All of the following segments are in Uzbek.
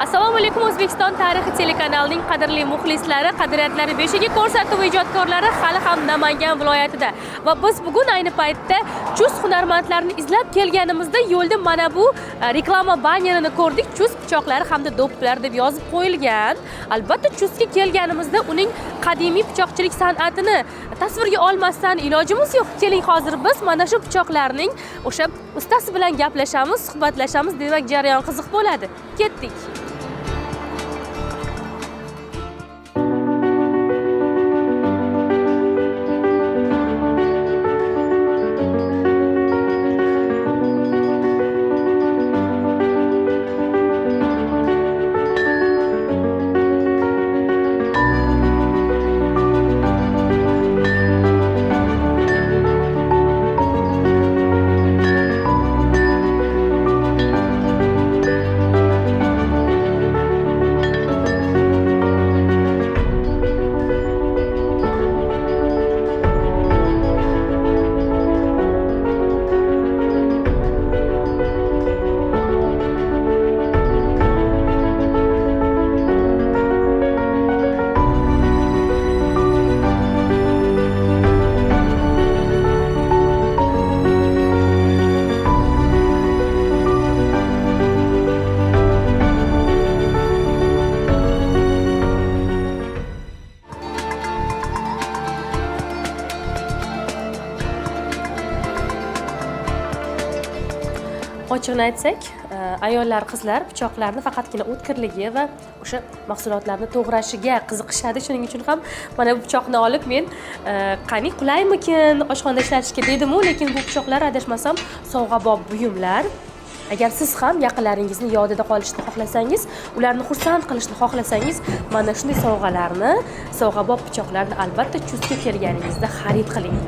Assalomu alaykum, O'zbekiston tarixi telekanalining qadrli muxlislari, qadriyatlari beshigi ko'rsatuvi ijodkorlari hali ham Namangan viloyatida va biz bugun ayni paytda Chust hunarmandlarini izlab kelganimizda yo'lda mana bu reklama bannerini ko'rdik. Chust pichoqlari hamda do'ppilar deb yozib qo'yilgan. Albatta, Chustga kelganimizda uning qadimiy pichoqchilik san'atini tasvirga olmasdan ilojimiz yo'q. Keling, hozir biz mana shu pichoqlarning o'sha ustasi bilan gaplashamiz, suhbatlashamiz. Demak, jarayon qiziq bo'ladi. Ketdik. Ochig'ini aytsak, ayollar, qizlar pichoqlarni faqatgina o'tkirligi va o'sha mahsulotlarni to'g'rashiga qiziqishadi. Shuning uchun ham mana bu pichoqni olib men qani qulaymikin oshxonada ishlatishga dedimu, lekin bu pichoqlar, adashmasam, sovg'abop buyumlar. Agar siz ham yaqinlaringizni yodida qolishini xohlasangiz, ularni xursand qilishni xohlasangiz, mana shunday sovg'alarni, sovg'abop pichoqlarni albatta Chustga kelganingizda xarid qiling.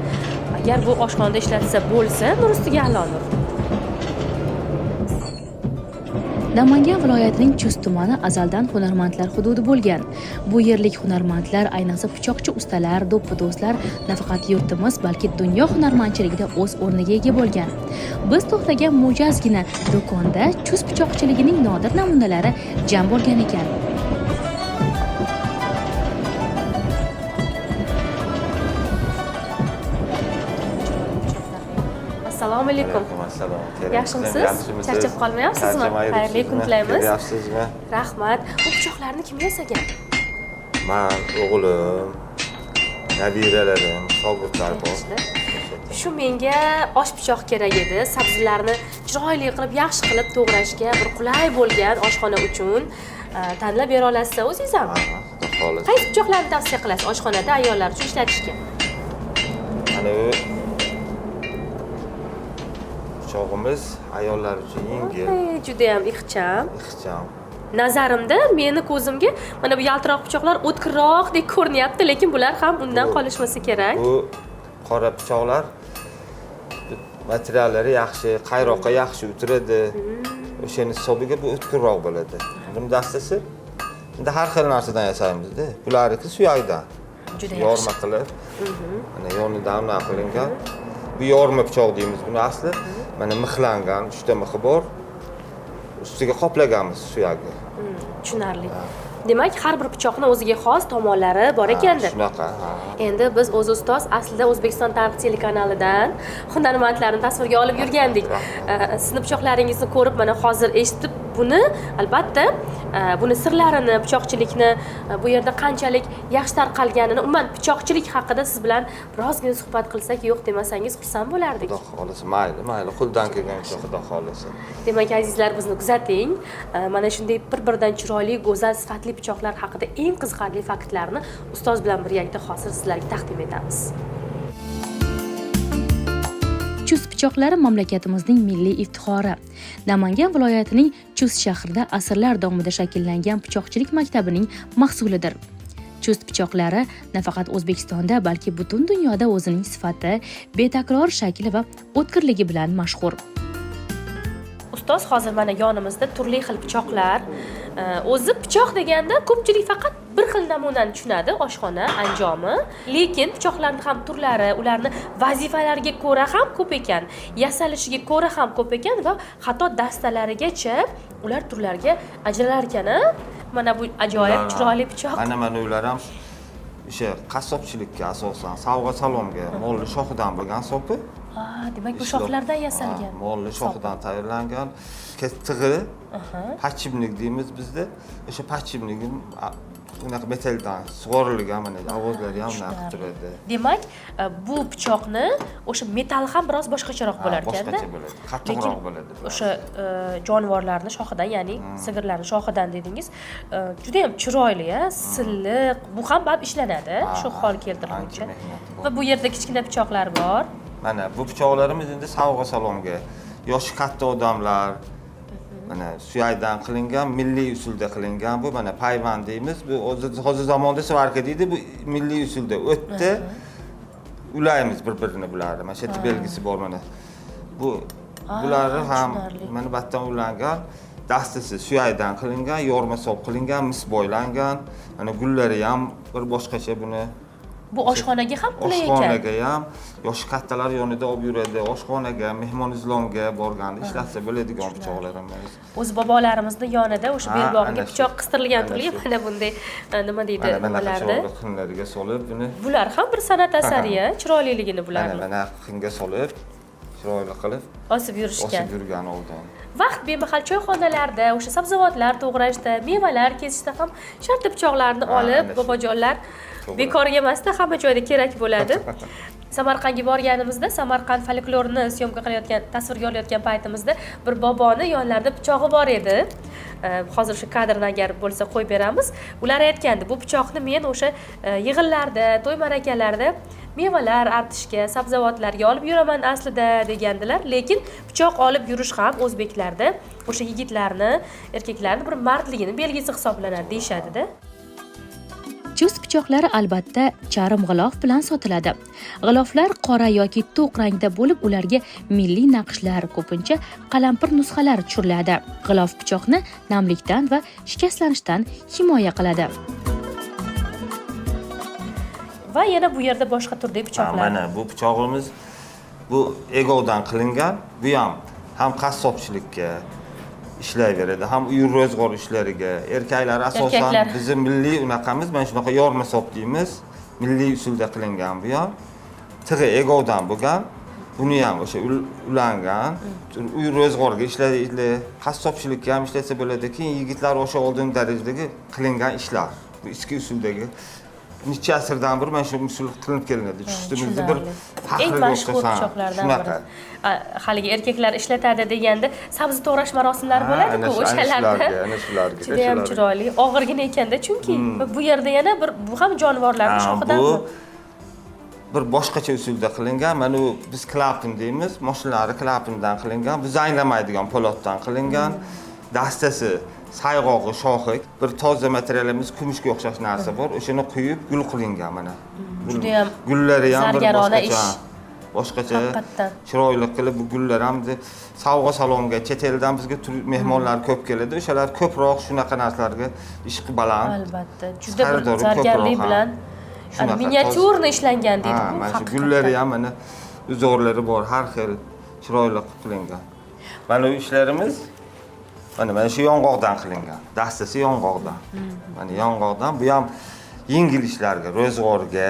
Agar bu oshxonada ishlatsa bo'lsa, nur ustiga a'lo nur. Namangan viloyatining Chust tumani azaldan hunarmandlar hududi bo'lgan. Bu yerlik hunarmandlar, ayniqsa pichoqchi ustalar, do'ppi do'stlar nafaqat yurtimiz, balki dunyo hunarmandchiligida o'z o'rniga ega bo'lgan. Biz to'xtagan mo'jazgina do'konda Chust pichoqchiligining nodir namunalari jam bo'lgan ekan. Assalomu alaykum. Alaykum assalom. Keling, Yaxshimisiz? Yaxshimisiz? Charchab qolmayapsizmi? Charchamay Xayrli kun yuribsizmi? tilaymiz. Kelyapsizmi? Rahmat. Bu pichoqlarni kim yasagan? Man, o'g'lim, nabiralarim, shogirdlar bor. Shu menga osh pichoq kerak edi. Sabzilarni chiroyli qilib, yaxshi qilib to'g'rashga bir qulay bo'lgan oshxona uchun tanlab bera olasiz o'zingiz ham? Ha, xudo xohlasa. Qaysi pichoqlarni tavsiya qilasiz oshxonada ayollar uchun ishlatishga? Mana bu pichog'imiz ayollar uchun yengil, Ey, judayam ixcham. Ixcham. Nazarimda, meni ko'zimga mana bu yaltiroq pichoqlar o'tkirroqdek ko'rinyapti, lekin bular ham undan qolishmasa kerak. Bu qora pichoqlar materiallari yaxshi, qayroqqa yaxshi o'tiradi. O'shani hisobiga bu o'tkirroq bo'ladi. Buni dastasi endi har xil narsadan yasaymizda. Bularniki suyakdan. Juda yaxshi. Yorma qilib, mana yonidan bunaqa qilingan. Bu yorma pichoq deymiz buni asli. Mana mixlangan, uchta mixi bor. Ustiga qoplaganmiz suyagi. Tushunarli. Demak, har bir pichoqni o'ziga xos tomonlari bor ekanda. Shunaqa, ha. Endi biz o'zi, ustoz, aslida O'zbekiston tarix telekanalidan hunarmandlarni tasvirga olib yurgandik. Sizni pichoqlaringizni ko'rib, mana hozir eshitib, buni albatta buni sirlarini, pichoqchilikni bu yerda qanchalik yaxshi tarqalganini, umuman pichoqchilik haqida siz bilan birozgina suhbat qilsak, yo'q demasangiz, xursand bo'lardik. Xudo xohlasa, mayli, mayli, qo'ldan kelgancha, xudo xohlasa. Demak, azizlar, bizni kuzating. Mana shunday bir biridan chiroyli, go'zal, sifatli pichoqlar haqida eng qiziqarli faktlarni ustoz bilan birgalikda hozir sizlarga taqdim etamiz. Chust pichoqlari mamlakatimizning milliy iftixori. Namangan viloyatining Chust shahrida asrlar davomida shakllangan pichoqchilik maktabining mahsulidir. Chust pichoqlari nafaqat O'zbekistonda, balki butun dunyoda o'zining sifati, betakror shakli va o'tkirligi bilan mashhur. Ustoz, hozir mana yonimizda turli xil pichoqlar. O'zi pichoq deganda ko'pchilik faqat bir xil namunani tushunadi, oshxona anjomi. Lekin pichoqlarni ham turlari, ularni vazifalariga ko'ra ham ko'p ekan, yasalishiga ko'ra ham ko'p ekan va hatto dastalarigacha ular turlarga ajralar ekan. A? Mana bu ajoyib chiroyli pichoq. Mana ular ham o'sha qassobchilikka asosan, sovg'a salomga, molni shoxidan bo'lgan sopi. Ha, demak, bu shoxlardan yasalgan. Ha, molni sopi. shoxidan tayyorlangan. Tig'i, подшипник deymiz bizda. O'sha подшипник unaqa metalldan sug'orilgan, mana ovozlari ham unaqa turadi. Demak, bu pichoqni o'sha metall ham biroz boshqacharoq Ha, bo'lar ekanda. boshqacha bo'ladi, qattiqroq bo'ladi biroz. O'sha jonivorlarni shoxidan, ya'ni sigirlarni shoxidan dedingiz. Juda ham chiroyli, a, silliq. Bu ham baribir ishlanadi, Ha, shu ha, hol keltirilguncha. ancha mehnati bor. Va bu yerda kichkina pichoqlar bor. Mana bu pichoqlarimiz endi sovg'a salomga, yoshi katta odamlar, mana suyakdan qilingan, milliy usulda qilingan bu, mana payvand deymiz. Bu hozir zamonda сварка deydi, bu milliy usulda o'tda ulaymiz bir birini bularni. Mana shu yerda belgisi bor mana. Bu bularni ham tushunarli. Mana battan ulangan, dastasi suyakdan qilingan, yorma sop qilingan, mis boylangan. Mana gullari ham bir boshqacha buni. Bu oshxonaga ham qulay ekan. Oshxonaga ham yoshi kattalar yonida olib yuradi, oshxonaga, mehmon izlomga borganda ishlatsa bo'ladigan pichoqlarimiz. O'zi bobolarimizni yonida o'sha Ha, belbog'iga ana shu. pichoq qistirilgan Ana turli shu. mana bunday nima deydi, Mana bunaqa nimalarni. chiroyli qinlariga solib buni. Bular ham bir san'at asari, a, chiroyliligini Mana bularni. mana qinga solib, chiroyli qilib Osib yurishgan. Osib yurgan oldin. Vaqt bemahal choyxonalarda o'sha sabzavotlar to'g'rashda, mevalar kesishda ham shartta pichoqlarni Ha, olib, ana shu. bobojonlar To'g'ri. bekorga emasda, hamma joyda kerak bo'ladi. Samarqandga borganimizda Samarqand folklorini съёмка qilayotgan, tasvirga olayotgan paytimizda bir boboni yonlarida pichog'i bor edi. Hozir shu kadrni agar bo'lsa qo'yib beramiz. Ular aytgandi, bu pichoqni men o'sha yig'inlarda, to'y ma'rakalarda mevalar artishga, sabzavotlarga olib yuraman aslida degandilar. Lekin pichoq olib yurish ham o'zbeklarda o'sha yigitlarni, erkaklarni bir mardligini belgisi hisoblanadi deyishadi-da. Chust pichoqlari albatta charm g'ilof bilan sotiladi. G'iloflar qora yoki to'q rangda bo'lib, ularga milliy naqshlar, ko'pincha qalampir nusxalar tushiriladi. G'ilof pichoqni namlikdan va shikastlanishdan himoya qiladi. Va yana bu yerda boshqa turdagi Ha, pichoqlar. Mana bu pichog'imiz, bu egovdan qilingan. Bu ham qassobchilikka ishlayveradi, ham uy ro'zg'or ishlariga. Erkaklar asosan Erkaklar. Bizni milliy unaqamiz, mana shunaqa yorma sop deymiz. Milliy usulda qilingan bu ham. Tig'i egovdan bo'lgan. Buni ham o'sha ulangan. Uy ro'zg'orga ishlaydi, qassobchilikka ham ishlatsa bo'ladi. Keyin yigitlar o'sha oldin darajadagi qilingan ishlar. Bu eski usuldagi necha asrdan beri mana shu usul qilinib kelinadi. Chustimizda bir Tushunarli. faxrga Eng mashhur o'xshasan. pichoqlardan Shunaqa. biri. Haligi erkaklar ishlatadi deganda sabzi to'g'rash marosimlari Ha, bo'ladi-ku, ana o'shalarda. shularga, ana shularga, Juda ham shularga. chiroyli, og'irgina ekanda chunki. Va bu yerda yana bir, bu ham jonivorlarning Ha, shoxidan. bu bir boshqacha usulda qilingan. Mana u biz klapan deymiz, mashinalari klapandan qilingan. Bu zanglamaydigan po'latdan qilingan. Dastasi, sayg'og'i, shoxi, bir toza materialimiz kumushga o'xshash narsa bor. O'shani quyib gul qilingan mana. Judayam Gullari ham bir zargarona boshqacha. ish. Boshqacha Haqiqatdan. chiroyli qilib bu gullar ham sovg'a salomga chet eldan bizga mehmonlar ko'p keladi. O'shalar ko'proq shunaqa narsalarga ishqi baland. Albatta, juda bir Xaridori zargarlik ko'proq ham. bilan Shunaqa miniatyurni ishlangan deydi Ha, bu. mana shu Haqiqatdan. gullari ham mana uzorlari bor, har xil chiroyli qilib qilingan. Mana bu ishlarimiz mana shu yong'oqdan qilingan. Dastasi yong'oqdan. Mana yong'oqdan bu ham yengil ishlarga, ro'zg'orga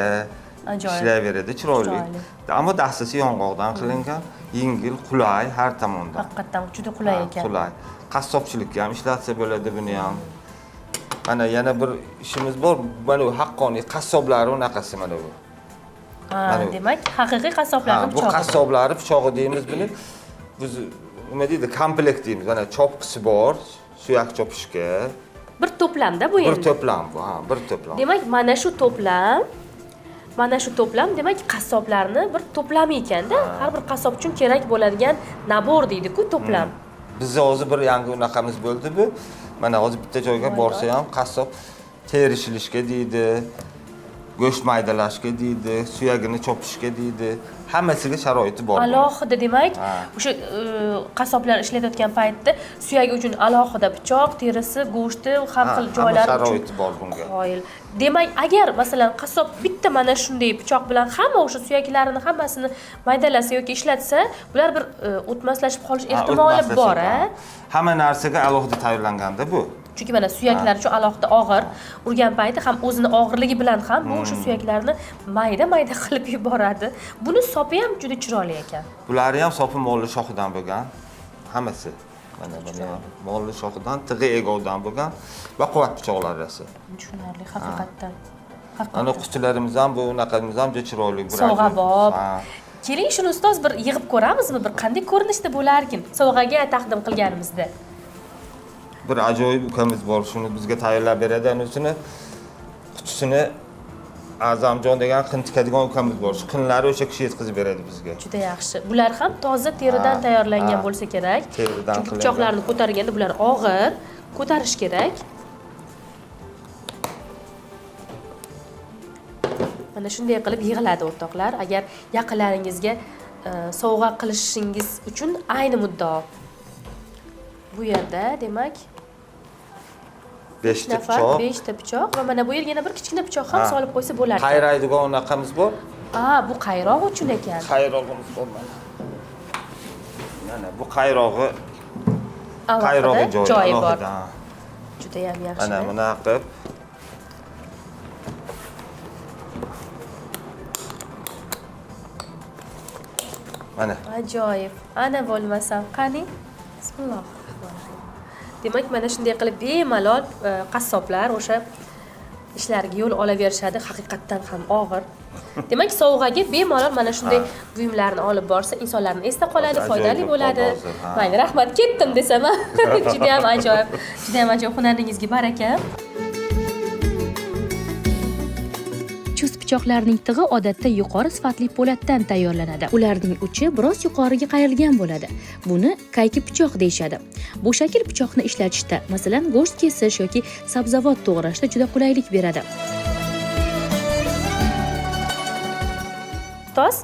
Ajoyib. ishlayveradi, chiroyli. Chiroyli. Ammo dastasi yong'oqdan qilingan, yengil, qulay har tomondan. Haqiqatdan juda qulay Ha, ekan. Qulay. Qassobchilikka ham ishlatsa bo'ladi buni ham. Mana yana bir ishimiz bor. Mana bu haqqoniy qassoblari unaqasi mana bu. Ha, Mana bu. demak, haqiqiy qassoblarning Ha, bu pichog'i. qassoblari pichog'i deymiz buni. Biz nima deydi, komplekt deymiz. Mana chopqisi bor, suyak chopishga. Bir to'plamda bu Bir endi. to'plam bu, ha, bir to'plam. Demak, mana shu to'plam, demak, qassoblarni bir to'plami ekanda. Har bir qassob uchun kerak bo'ladigan набор deydi-ku, to'plam. Bizda hozir bir yangi unaqamiz bo'ldi bu. Mana hozir bitta joyga borsa ham qassob teri shilishga deydi. Go'sht maydalashga deydi, suyagini chopishga deydi. Hammasiga sharoiti bor. Alohida demak, o'sha qassoblar ishlatayotgan paytda suyagi uchun alohida pichoq, terisi, go'shti, har xil joylari uchun sharoiti bor bunga. Qoyil. Demak, agar masalan qassob bitta mana shunday pichoq bilan hamma o'sha suyaklarini hammasini maydalasa yoki ishlatsa, bular bir o'tmaslashib qolish ehtimoli bor, a? Hamma narsaga alohida tayyorlanganda bu. Chunki mana suyaklar uchun alohida og'ir urgan payti ham o'zini og'irligi bilan ham bu o'sha suyaklarni mayda-mayda qilib yuboradi. Buni sopi ham juda chiroyli ekan. Bulari ham sopi molli shoxidan bo'lgan. Hammasi. Mana buni molli shoxidan, tig'i egovdan bo'lgan va quvvat pichoqlarisi. Tushunarli, haqiqatdan. Mana qutilarimiz ham, bu unaqamiz ham juda chiroyli. Sovg'abob. Keling, shuni ustoz bir yig'ib ko'ramizmi? Bir qanday ko'rinishda bo'larkin sovg'aga taqdim qilganimizda. Bir ajoyib ukamiz bor, shuni bizga tayyorlab beradi. Anisini qutisini Azamjon degan qin tikadigan ukamiz bor. Shu qinlari o'sha kishi yetkazib beradi bizga. Juda yaxshi. Bular ham toza teridan tayyorlangan bo'lsa kerak. Teridan Chunki pichoqlarni ko'targanda bular og'ir, ko'tarish kerak. Mana shunday qilib yig'iladi o'rtoqlar. Agar yaqinlaringizga sovg'a qilishingiz uchun ayni muddao. Bu yerda demak 5 ta pichoq. 5 ta pichoq va mana bu yerga yana bir kichkina pichoq ham solib qo'ysa bo'lar ekan. Qayraydigan unaqamiz bor. Bu qayroq uchun ekan. Qayrog'imiz bor mana. Mana bu qayrog'i, qayrog'i joyi bor. Juda ham yaxshi. Mana buni qilib mana. Ajoyib. Ana bo'lmasam, qani? Bismillahirrohmanirrohim. Demak, mana shunday qilib bemalol qassoblar o'sha ishlariga yo'l olaverishadi. Haqiqatdan ham og'ir. Demak, sovg'aga bemalol mana shunday buyumlarni olib borsa, insonlarni esda qoladi, foydali bo'ladi. Mayli, rahmat, ketdim desam, juda ham ajoyib. Juda ham ajoyib, hunaringizga baraka. Chust pichoqlarning tig'i odatda yuqori sifatli po'latdan tayyorlanadi. Ularning uchi biroz yuqoriga qayrilgan bo'ladi. Buni kayki pichoq deyishadi. Bu shakl pichoqni ishlatishda, masalan, go'sht kesish yoki sabzavot to'g'rashda juda qulaylik beradi. Ustoz,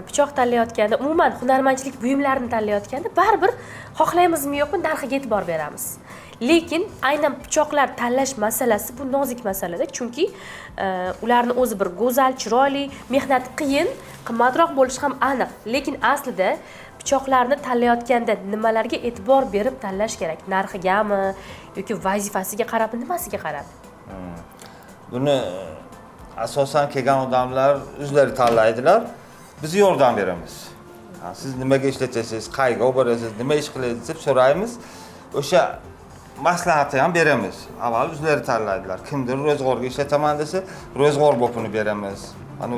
pichoq tanlayotganda, umuman hunarmandchilik buyumlarini tanlayotganda baribir xohlaymizmi yo'qmi narxiga e'tibor beramiz. Lekin aynan pichoqlar tanlash masalasi bu nozik masalada, chunki ularni o'zi bir go'zal, chiroyli, mehnat qiyin, qimmatroq bo'lishi ham aniq. Lekin aslida pichoqlarni tanlayotganda nimalarga e'tibor berib tanlash kerak? Narxigami yoki vazifasiga qarab, nimasiga qarab? Buni asosan kelgan odamlar o'zlari tanlaydilar. Biz yordam beramiz. Siz nimaga ishlatasiz, qayerga olib borasiz, nima ish qilasiz deb so'raymiz. O'sha maslahatni ham beramiz. Avval o'zlari tanlaydilar. Kimdir ro'zg'orga ishlataman desa, ro'zg'or bopini beramiz. Mana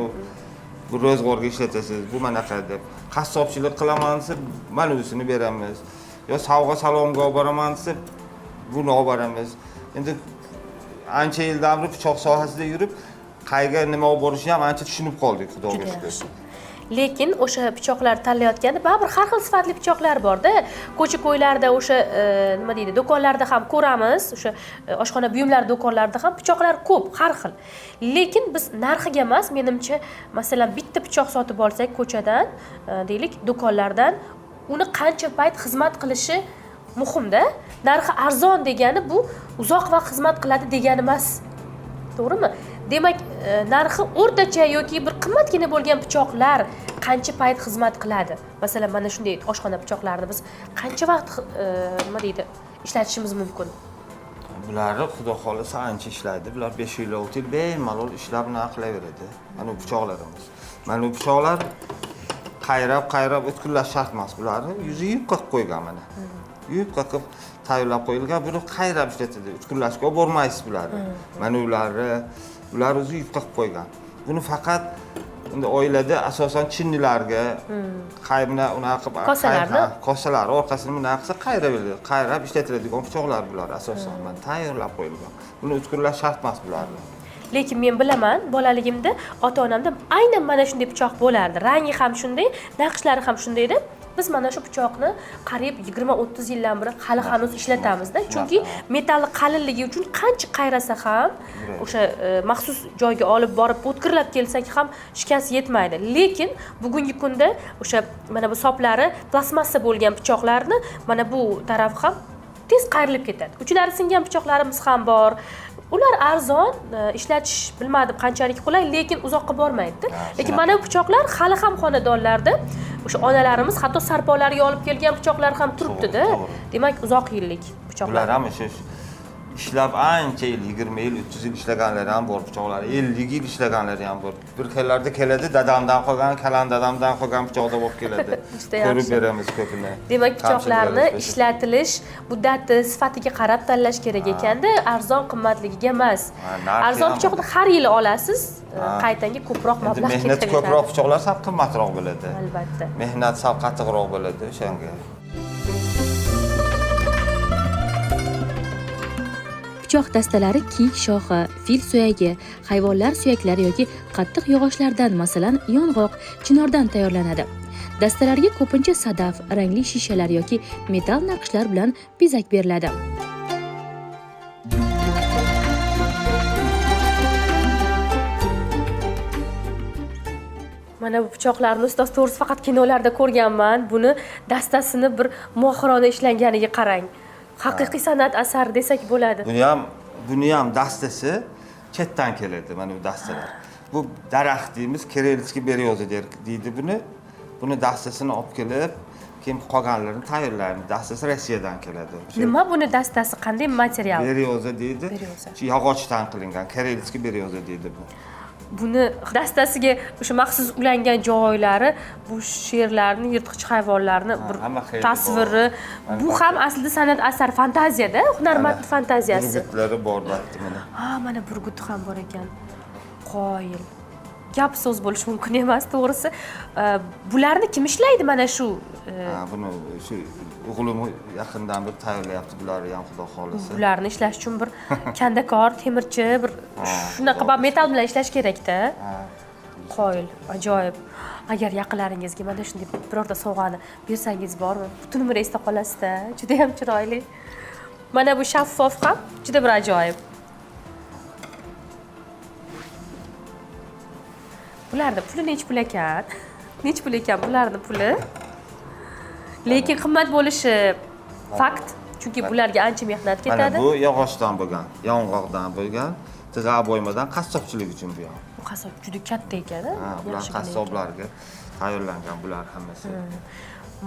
bu ro'zg'orga ishlatasiz, bu manaqa deb. Qassobchilik qilaman desa, mana usini beramiz. Yo sovg'a salomga olib boraman desa, buni olib boramiz. Endi ancha yildan beri pichoq sohasida yurib, qayerga nima olib borishni ham ancha tushunib qoldik, Xudoga shukr. Lekin o'sha pichoqlar tanlayotganda baribir har xil sifatli pichoqlar bor-da. Ko'cha-ko'ylarda o'sha nima deydi, do'konlarda ham ko'ramiz, o'sha oshxona buyumlari do'konlarida ham pichoqlar ko'p, har xil. Lekin biz narxiga emas, menimcha, masalan, bitta pichoq sotib olsak ko'chadan, deylik, do'konlardan, uni qancha payt xizmat qilishi muhim-da. Narxi arzon degani bu uzoq vaqt xizmat qiladi degani emas. To'g'rimi? Demak, narxi o'rtacha yoki bir qimmatgina bo'lgan pichoqlar qancha payt xizmat qiladi? Masalan, mana shunday oshxona pichoqlarini biz qancha vaqt nima deydi, ishlatishimiz mumkin? Bularni Xudo xolasa ancha ishlaydi. Bular 5 yil, 6 yil bemalol ishlab nima qilaveradi. Mana bu pichoqlarimiz. Mana bu pichoqlar qayrab-qayrab o'tkirlash shart emas. Bularni yuzi yupqa qilib qo'ygan mana. Yupqa qilib tayyorlab qo'yilgan, buni qayrab ishlatadi. O'tkirlashga olib bormaysiz bularni. Mana ular o'zi yupqa qilib qo'ygan. Buni faqat endi oilada asosan chinnilarga qaymna unaqa qilib kosalarni, kosalar orqasini bunaqa qilsa qayrab, qayrab ishlatiladigan pichoqlar bular asosan. Mana tayyorlab qo'yilgan. Buni o'tkirlash shart emas bularni. Lekin men bilaman, bolaligimda ota-onamda aynan mana shunday pichoq bo'lardi. Rangi ham shunday, naqshlari ham shunday edi. Biz mana shu pichoqni qariyb 20-30 yildan beri hali hanuz ishlatamizda, chunki metalli qalinligi uchun qancha qayrasa ham o'sha maxsus joyga olib borib o'tkirlab kelsak ham shikast yetmaydi. Lekin bugungi kunda o'sha mana bu soplari plastmassa bo'lgan pichoqlarni mana bu tarafi ham tez qayrilib ketadi. Uchlari singan pichoqlarimiz ham bor. Ular arzon, ishlatish bilmadim qanchalik qulay, lekin uzoqqa bormaydi. Lekin mana bu pichoqlar hali ham xonadonlarda o'sha onalarimiz hatto sarpolarga olib kelgan pichoqlar ham turibdi-da. Demak, uzoq yillik pichoqlar. Bular ham o'sha ishlab ancha yil, 20 yil, 30 yil ishlaganlari ham bor pichoqlar, 50 yil ishlaganlari ham bor. Bir xillarda keladi, dadamdan qolgan, kalan dadamdan qolgan pichoqda bo'lib keladi. Ko'rib beramiz ko'pini. Demak, pichoqlarni ishlatilish muddati, sifatiga qarab tanlash kerak ekanda, arzon qimmatligiga emas. Arzon pichoqni har yili olasiz, qaytanga ko'proq mablag' ketadi. Mehnat ko'proq pichoqlar sal qimmatroq bo'ladi. Albatta. Mehnat sal qattiqroq bo'ladi o'shanga. Pichoq dastalari kiyik shoxi, fil suyagi, hayvonlar suyaklari yoki qattiq yog'ochlardan, masalan, yong'oq, chinordan tayyorlanadi. Dastalarga ko'pincha sadaf, rangli shishalar yoki metal naqshlar bilan bezak beriladi. Mana bu pichoqlarni ustoz, to'g'risi faqat kinolarda ko'rganman. Buni dastasini bir mohirona ishlanganiga qarang. Haqiqiy san'at asari desak bo'ladi. Buni ham dastasi chetdan keladi, mana bu dastalar. Bu daraxt deymiz, Karelskiy beryoza deydi buni. Buni dastasini olib kelib, keyin qolganlarini tayyorlaymiz. Dastasi Rossiyadan keladi. Nima buni dastasi, qanday material? Beryoza deydi. Shu yog'ochdan qilingan, Karelskiy beryoza deydi bu. Buni dastasiga o'sha maxsus ulangan joylari, bu sherlarni, yirtqich hayvonlarni bir tasviri. Bu ham aslida san'at asari, fantaziyada, hunarmand fantaziyasi. Burgutlari bor albatta mana. Ha, mana burguti ham bor ekan. Qoyil. Gap so'z bo'lishi mumkin emas, to'g'risi. Bularni kim ishlaydi mana shu? Ha, buni shu o'g'lim yaqindan bir tayyorlayapti bularni ham, xudo xolasa. Bularni ishlash uchun bir kandakor, temirchi, bir shunaqa metal bilan ishlash kerak-da. Qoyil, ajoyib. Agar yaqinlaringizga mana shunday birorta sovg'ani bersangiz bormi, butun umr esda qolasizda. Juda ham chiroyli. Mana bu shaffof ham juda bir ajoyib. Bularni puli necha pul ekan? Necha pul ekan bularni puli? Lekin qimmat bo'lishi fakt, chunki bularga ancha mehnat ketadi. Mana bu yog'ochdan bo'lgan, yong'oqdan bo'lgan, tig'a bo'ymadan qassobchilik uchun bu ham. Bu qassob juda katta ekan, ha? Bular qassoblarga tayyorlangan bular hammasi.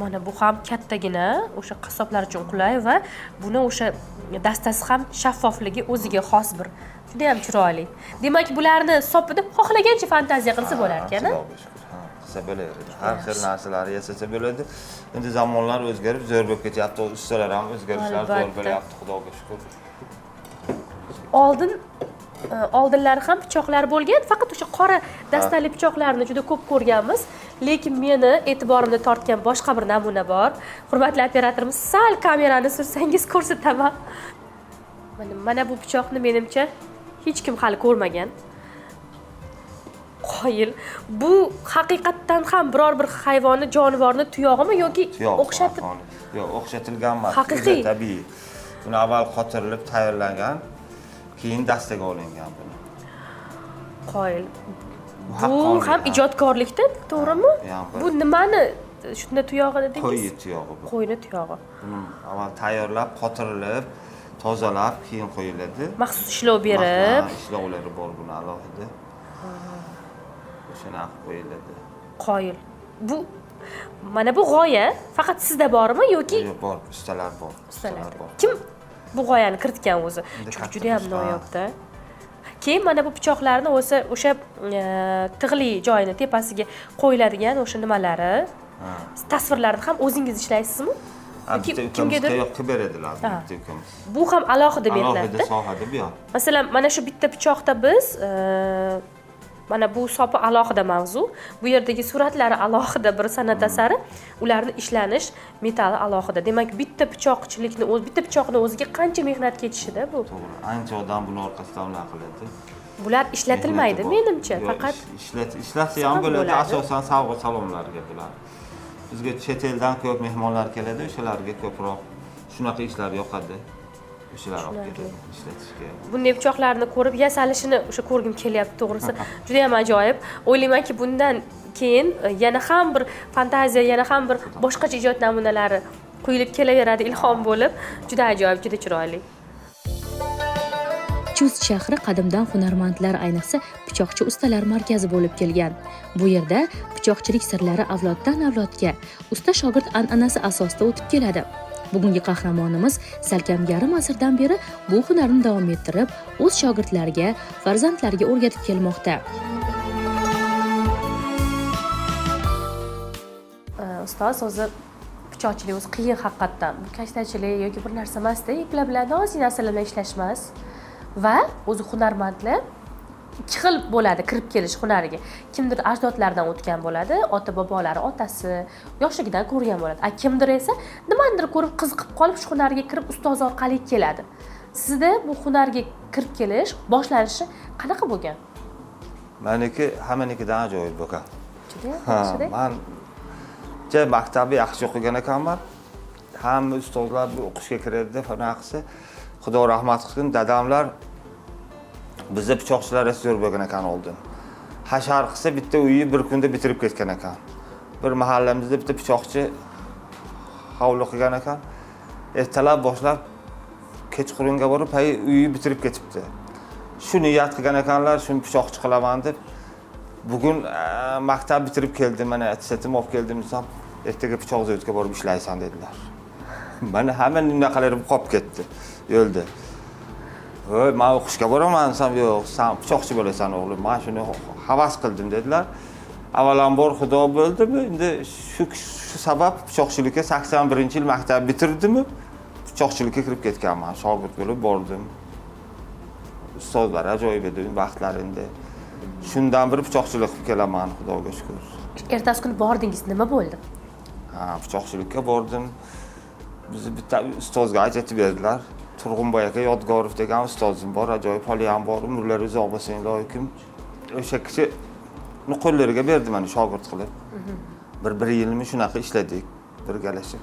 Mana bu ham kattagina, o'sha qassoblar uchun qulay va buni o'sha dastasi ham shaffofligi o'ziga xos bir, juda ham chiroyli. Demak, bularni sopida xohlagancha fantaziya qilsa bo'lar ekan, ha? Qilsa bo'laveradi. Har xil narsalarni yasasa bo'ladi. Endi zamonlar o'zgarib, zo'r bo'lib ketyapti, ustalar ham o'zgarishlar zo'r bo'lyapti, Xudoga shukr. Oldinlari ham pichoqlar bo'lgan, faqat o'sha qora dastali pichoqlarni juda ko'p ko'rganmiz. Lekin meni e'tiborimni tortgan boshqa bir namuna bor. Hurmatli operatorimiz, sal kamerani sursangiz ko'rsataman. Mana bu pichoqni menimcha hech kim hali ko'rmagan. Qoyil. Bu haqiqatdan ham biror bir hayvonni, jonivorni tuyog'imi yoki o'xshatib? Yo'q, o'xshatilgan emas. Haqiqiy. Tabiiy. Buni avval qotirilib tayyorlangan, keyin dastaga olingan buni. Qoyil. Bu ham ijodkorlikda, to'g'rimi? Bu nimani shunda tuyog'i dedingiz? Qo'y tuyog'i bu. Qo'yni tuyog'i. Buni avval tayyorlab, qotirilib, tozalab, keyin qo'yiladi. Maxsus ishlov berib. Ishlovlari bor buni alohida. O'shani qo'yiladi. Qoyil. Bu mana bu g'oya faqat sizda bormi yoki? Yo'q, bor, ustalar bor. Ustalar bor. Kim bu g'oyani kiritgan o'zi? Chunki juda ham noyobda. Keyin mana bu pichoqlarni o'zi o'sha tig'li joyini tepasiga qo'yiladigan o'sha nimalari, tasvirlarni ham o'zingiz ishlaysizmi? Yoki kimgadir yo'q qilib beradilar bitta ukamiz. Bu ham alohida mehnatda. Alohida sohada bu ham. Masalan, mana shu bitta pichoqda biz mana bu sopi alohida mavzu, bu yerdagi suratlari alohida bir san'at asari, ularni ishlanish metali alohida. Demak, bitta pichoqchilikni, bitta pichoqni o'ziga qancha mehnat ketishida bu. To'g'ri, ancha odam buni orqasidan unaqa qiladi. Bular ishlatilmaydi menimcha, faqat ishlatsa ham bo'ladi, asosan sovg'a salomlarga bular. Bizga chet eldan ko'p mehmonlar keladi, o'shalarga ko'proq shunaqa ishlar yoqadi. O'shalar olib keladi ishlatishga. Bunday pichoqlarni ko'rib, yasalishini o'sha ko'rgim kelyapti, to'g'risi. Juda ham ajoyib. O'ylaymanki, bundan keyin yana ham bir fantaziya, yana ham bir boshqacha ijod namunalari quyilib kelaveradi ilhom bo'lib. Juda ajoyib, juda chiroyli. Chust shahri qadimdan hunarmandlar, ayniqsa pichoqchi ustalar markazi bo'lib kelgan. Bu yerda pichoqchilik sirlari avloddan avlodga usta shogird an'anasi asosida o'tib keladi. Bugungi qahramonimiz salkam yarim asrdan beri bu hunarni davom ettirib, o'z shogirdlariga, farzandlariga o'rgatib kelmoqda. Ustoz, o'zi pichoqchilik o'zi qiyin haqiqatdan. Bu kashtachilik yoki bir narsa emasda, iplar bilan nozik narsalar bilan ishlash emas. Va o'zi hunarmandlar ikki xil bo'ladi kirib kelish hunariga. Kimdir ajdodlardan o'tgan bo'ladi, ota bobolari, otasi yoshligidan ko'rgan bo'ladi. A kimdir esa nimanidir ko'rib qiziqib qolib shu hunarga kirib ustoz orqali keladi. Sizda bu hunarga kirib kelish boshlanishi qanaqa bo'lgan? Meniki hammanikidan ajoyib bo'lgan. Juda Ha, yaxshi. man ja maktabni yaxshi o'qigan ekanman. Hamma ustozlar bu o'qishga kiradi, qilsa, Xudo rahmat qilsin, dadamlar bizda pichoqchilar zo'r bo'lgan ekan oldin. Hashar qilsa bitta uyni bir kunda bitirib ketgan ekan. Bir mahallamizda bitta pichoqchi hovli qilgan ekan. Ertalab boshlab kechqurunga borib pay uyni bitirib ketibdi. Shu niyat qilgan ekanlar, shuni pichoqchi qilaman deb. Bugun maktab bitirib keldim, mana attestatim olib keldim desam, ertaga pichoq zavodga borib ishlaysan dedilar. Mana hamma bunaqalarim qolib ketdi yo'lda. Voy, men o'qishga boraman desam, yo'q, sen pichoqchi bo'lasan o'g'lim, men shuni havas qildim dedilar. Avvalambor Xudo bo'ldimi? Endi shu sabab pichoqchilikka 81-yil maktab bitirdimmi? Pichoqchilikka kirib ketganman, shogird bo'lib bordim. Ustozlar ajoyib edi vaqtlar endi. Shundan beri pichoqchilik qilib kelaman, Xudoga shukr. Ertasi kuni bordingiz, nima bo'ldi? Ha, pichoqchilikka bordim. Bizni bitta ustozga ajratib berdilar. Turg'unboy aka Yodgorov degan ustozim bor, ajoyib holi ham bor, umrlari uzoq bo'lsin iloyim. O'sha kishi qo'llariga berdi meni shogird qilib. Bir yilmi shunaqa ishladik birgalashib.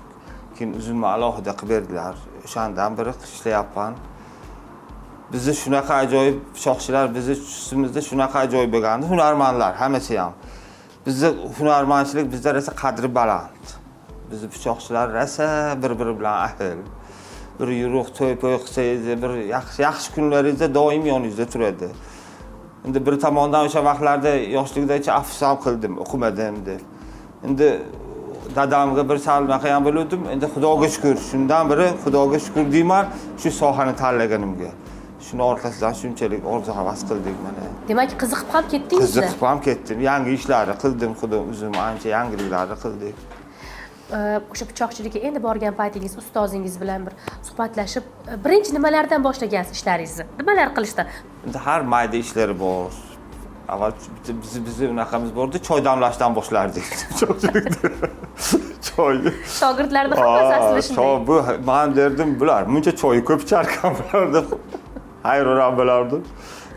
Keyin o'zimni alohida qilib berdilar. O'shandan beri ishlayapman. Bizni shunaqa ajoyib pichoqchilar, bizni ustimizda shunaqa ajoyib bo'lgandi, hunarmandlar hammasi ham. Bizni hunarmandchilik bizda rosa qadri baland. Bizni pichoqchilar rosa bir-biri bilan ahil. Bir yuruq to'y-po'y qilsangiz, bir yaxshi yaxshi kunlaringizda doim yoningizda turadi. Endi bir tomondan o'sha vaqtlarda yoshligida afsus ham qildim, o'qimadim deb. Endi dadamga bir sal unaqa ham bo'ldim. Endi Xudoga shukr, shundan beri Xudoga shukr deyman shu sohani tanlaganimga. Shuni orqasidan shunchalik orzu havas qildik mana. Demak, qiziqib ham ketdingizmi? Qiziqib ham ketdim. Yangi ishlarni qildim, Xudo o'zim ancha yangiliklarni qildik. O'sha pichoqchilikka endi borgan paytingiz ustozingiz bilan bir suhbatlashib, birinchi nimalardan boshlagansiz ishlaringizni? Nimalar qilishdan? Endi har mayda ishlari bor. Avval bizni unaqamiz bordi, choy damlashdan boshlardik. Choy. Shogirdlarni hammasi aslida shunday. Choy bu men derdim, bular muncha choy ko'p icharkan bular deb hayron bo'lardim.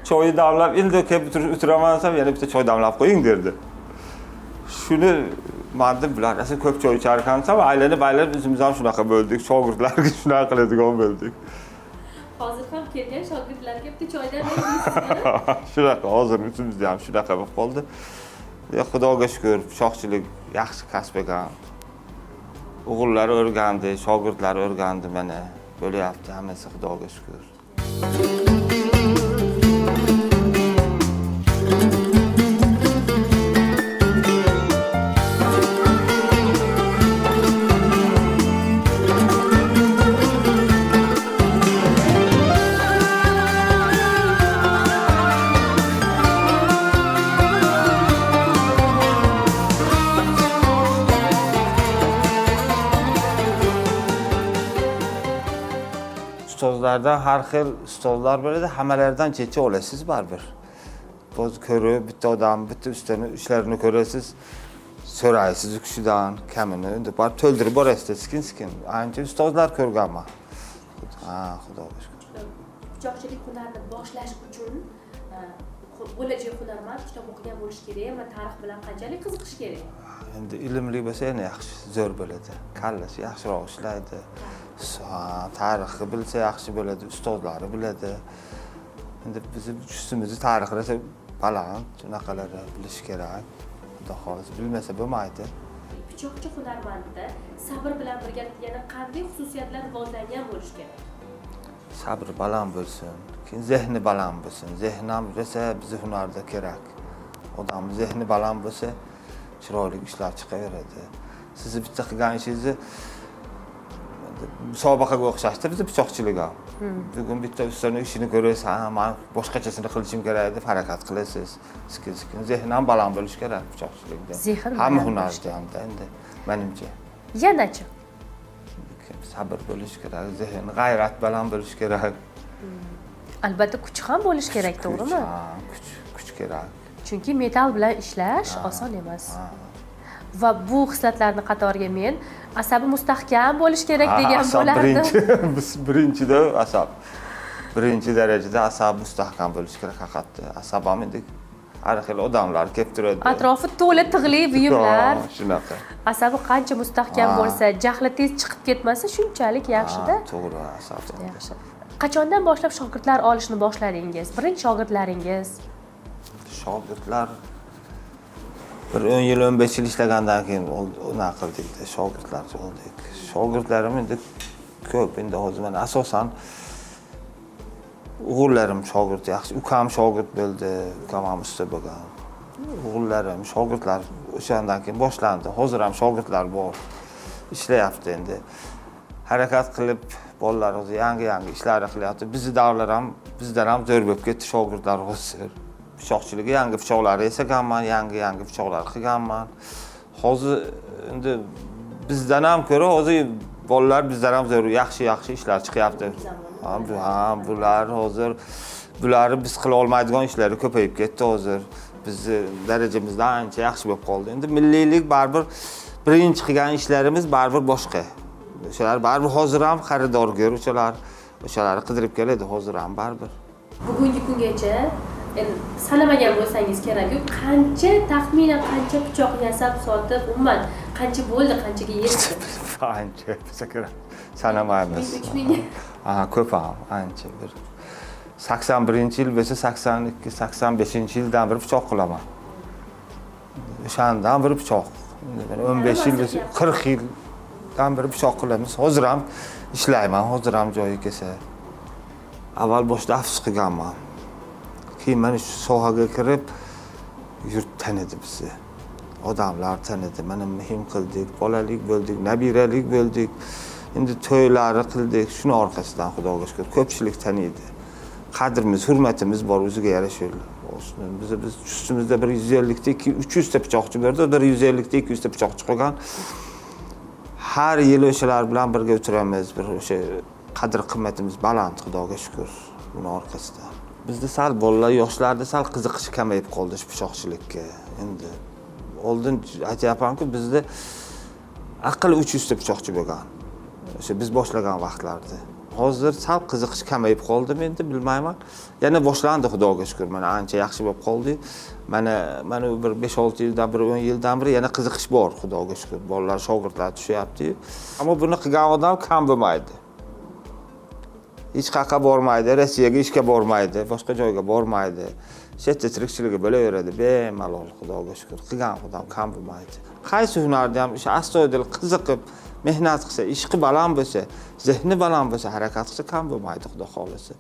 Choyni damlab, endi kelib o'tiraman desam, yana bitta choy damlab qo'ying derdi. Shuni men bular esa ko'p choy icharkan desam, aylanib o'zimiz ham shunaqa bo'ldik, shogirdlarga shunaqa qiladigan bo'ldik. Hozir ham kelgan shogirdlarga bitta choydan bermaysizmi? Shunaqa, hozir o'zimizda ham shunaqa bo'lib qoldi. Xudoga shukr, pichoqchilik yaxshi kasb ekan. O'g'illar o'rgandi, shogirdlar o'rgandi mana. Bo'lyapti hammasi, Xudoga shukr. Ustozlardan har xil ustozlar bo'ladi, hammalaridan checha olasiz baribir. Boz ko'rib, bitta odam, bitta ustani ishlarini ko'rasiz, so'raysiz u kishidan kamini, endi baribir to'ldirib borasiz sekin-sekin. Ancha ustozlar ko'rganman. Ha, Xudoga shukr. Pichoqchilik hunarini boshlash uchun Bo'lajak hunarmand kitob o'qigan bo'lishi kerak va tarix bilan qanchalik qiziqish kerak? Endi ilmli bo'lsa yana yaxshi, zo'r bo'ladi. Kallasi yaxshiroq ishlaydi. Tarixni bilsa yaxshi bo'ladi, ustozlari biladi. Endi bizni ustimizni tarixi rosa baland, shunaqalarni bilish kerak. Xudo xohlasa bilmasa bo'lmaydi. Pichoqchi hunarmandda sabr bilan birgalikda yana qanday xususiyatlar rivojlangan bo'lishi kerak? Sabr baland bo'lsin, keyin zehni baland bo'lsin. Zehni ham rosa bizni hunarda kerak. Odam zehni baland bo'lsa, chiroyli ishlar chiqaveradi. Sizni bitta qilgan ishingizni musobaqaga o'xshashdi bizni pichoqchilik ham. Bugun bitta ustaning ishini ko'rasiz, ha, men boshqachasini qilishim kerak deb harakat qilasiz. Sekin-sekin zehn ham baland bo'lishi kerak pichoqchilikda. Zehn hamma baland hunarda hamda endi menimcha. Yanachi? Sabr bo'lishi kerak, zehn, g'ayrat baland bo'lishi kerak. Albatta kuch ham bo'lishi kerak, to'g'rimi? Kuch, kuch kerak. Chunki metal bilan ishlash oson emas. Va bu xislatlarni qatoriga men asabi mustahkam bo'lish kerak degan bo'lardim. Birinchi, birinchida asab. Birinchi darajada asab mustahkam bo'lishi kerak haqiqatda. Asab ham endi har xil odamlar kelib turadi. Atrofi to'la tig'li buyumlar. Shunaqa. Asabi qancha mustahkam bo'lsa, jahli tez chiqib ketmasa shunchalik yaxshida. To'g'ri, asab. Yaxshi. Qachondan boshlab shogirdlar olishni boshladingiz? Birinchi shogirdlaringiz? Shogirdlar bir 10 yil, 15 yil ishlagandan keyin unaqa qildik, shogirdlar oldik. Shogirdlarim endi ko'p, endi hozir mana asosan o'g'illarim shogird yaxshi, ukam shogird bo'ldi, ukam ham usta bo'lgan. O'g'illarim, shogirdlar o'shandan keyin boshlandi. Hozir ham shogirdlar bor. Ishlayapti endi. Harakat qilib bolalar hozir yangi-yangi ishlar qilyapti. Bizni davrlar ham bizdan ham zo'r bo'lib ketdi shogirdlar hozir. Pichoqchiligi yangi pichoqlar yasaganman, yangi-yangi pichoqlar qilganman. Hozir endi bizdan ham ko'ra hozir bolalar bizdan ham zo'r, yaxshi-yaxshi ishlar chiqyapti. Ha, bular hozir bularni biz qila olmaydigan ishlari ko'payib ketdi hozir. Bizni darajamizdan ancha yaxshi bo'lib qoldi. Endi milliylik baribir birinchi qilgan ishlarimiz baribir boshqa. O'shalar baribir hozir ham xaridorgir, o'shalar qidirib keladi hozir ham baribir. Bugungi kungacha endi sanamagan bo'lsangiz kerak-ku, qancha taxminan qancha pichoq yasab sotib, umuman qancha bo'ldi, qanchaga yetdi? Ancha bo'lsa kerak. Sanamaymiz. 3000. Ha, ko'p ham, ancha bir 81-yil bo'lsa 82, 85-yildan bir pichoq qilaman. O'shandan bir pichoq. 15 yil bo'lsa 40 yildan bir pichoq qilamiz. Hozir ham ishlayman, hozir ham joyi kelsa. Avval boshda afsus qilganman. Keyin mana shu sohaga kirib yurt tanidi bizni. Odamlar tanidi. Mana muhim qildik, bolalik bo'ldik, nabiralik bo'ldik. Endi to'ylari qildik. Shuni orqasidan Xudoga shukr ko'pchilik taniydi. Qadrimiz, hurmatimiz bor, o'ziga yarasha. Biz ustimizda 150 ta 300 ta pichoqchi berdi, 150 ta 200 ta pichoqchi qolgan. Har yili o'shalar bilan birga o'tiramiz, bir o'sha qadr qimmatimiz baland, Xudoga shukr buni orqasidan. Bizda sal bolalar, yoshlarda sal qiziqish kamayib qoldi shu pichoqchilikka. Endi oldin aytyapmanku, bizda aql 300 ta pichoqchi bo'lgan. O'sha biz boshlagan vaqtlarda. Hozir sal qiziqish kamayib qoldi, endi bilmayman. Yana boshlandi Xudoga shukr, mana ancha yaxshi bo'lib qoldi. Mana bir 5-6 yildan bir 10 yildan beri yana qiziqish bor, Xudoga shukr. Bolalar, shogirdlar tushyapti. Ammo buni qilgan odam kam bo'lmaydi. Hech qayerga bormaydi, Rossiyaga ishga bormaydi, boshqa joyga bormaydi. Shu yerda tirikchiligi bo'laveradi, bemalol, Xudoga shukr. Qilgan odam kam bo'lmaydi. Qaysi hunarda ham o'sha astoydil qiziqib mehnat qilsa, ishqi baland bo'lsa, zehni baland bo'lsa, harakat qilsa kam bo'lmaydi, Xudo xohlasa.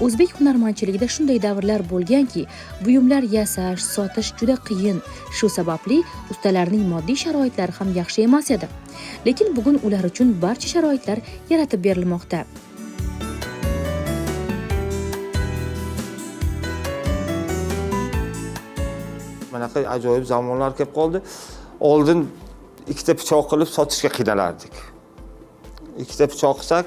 O'zbek hunarmandchiligida shunday davrlar bo'lganki, buyumlar yasash, sotish juda qiyin. Shu sababli ustalarning moddiy sharoitlari ham yaxshi emas edi. Lekin bugun ular uchun barcha sharoitlar yaratib berilmoqda. Bunaqa ajoyib zamonlar kelib qoldi. Oldin ikkita pichoq qilib sotishga qiynalardik. Ikkita pichoq qilsak,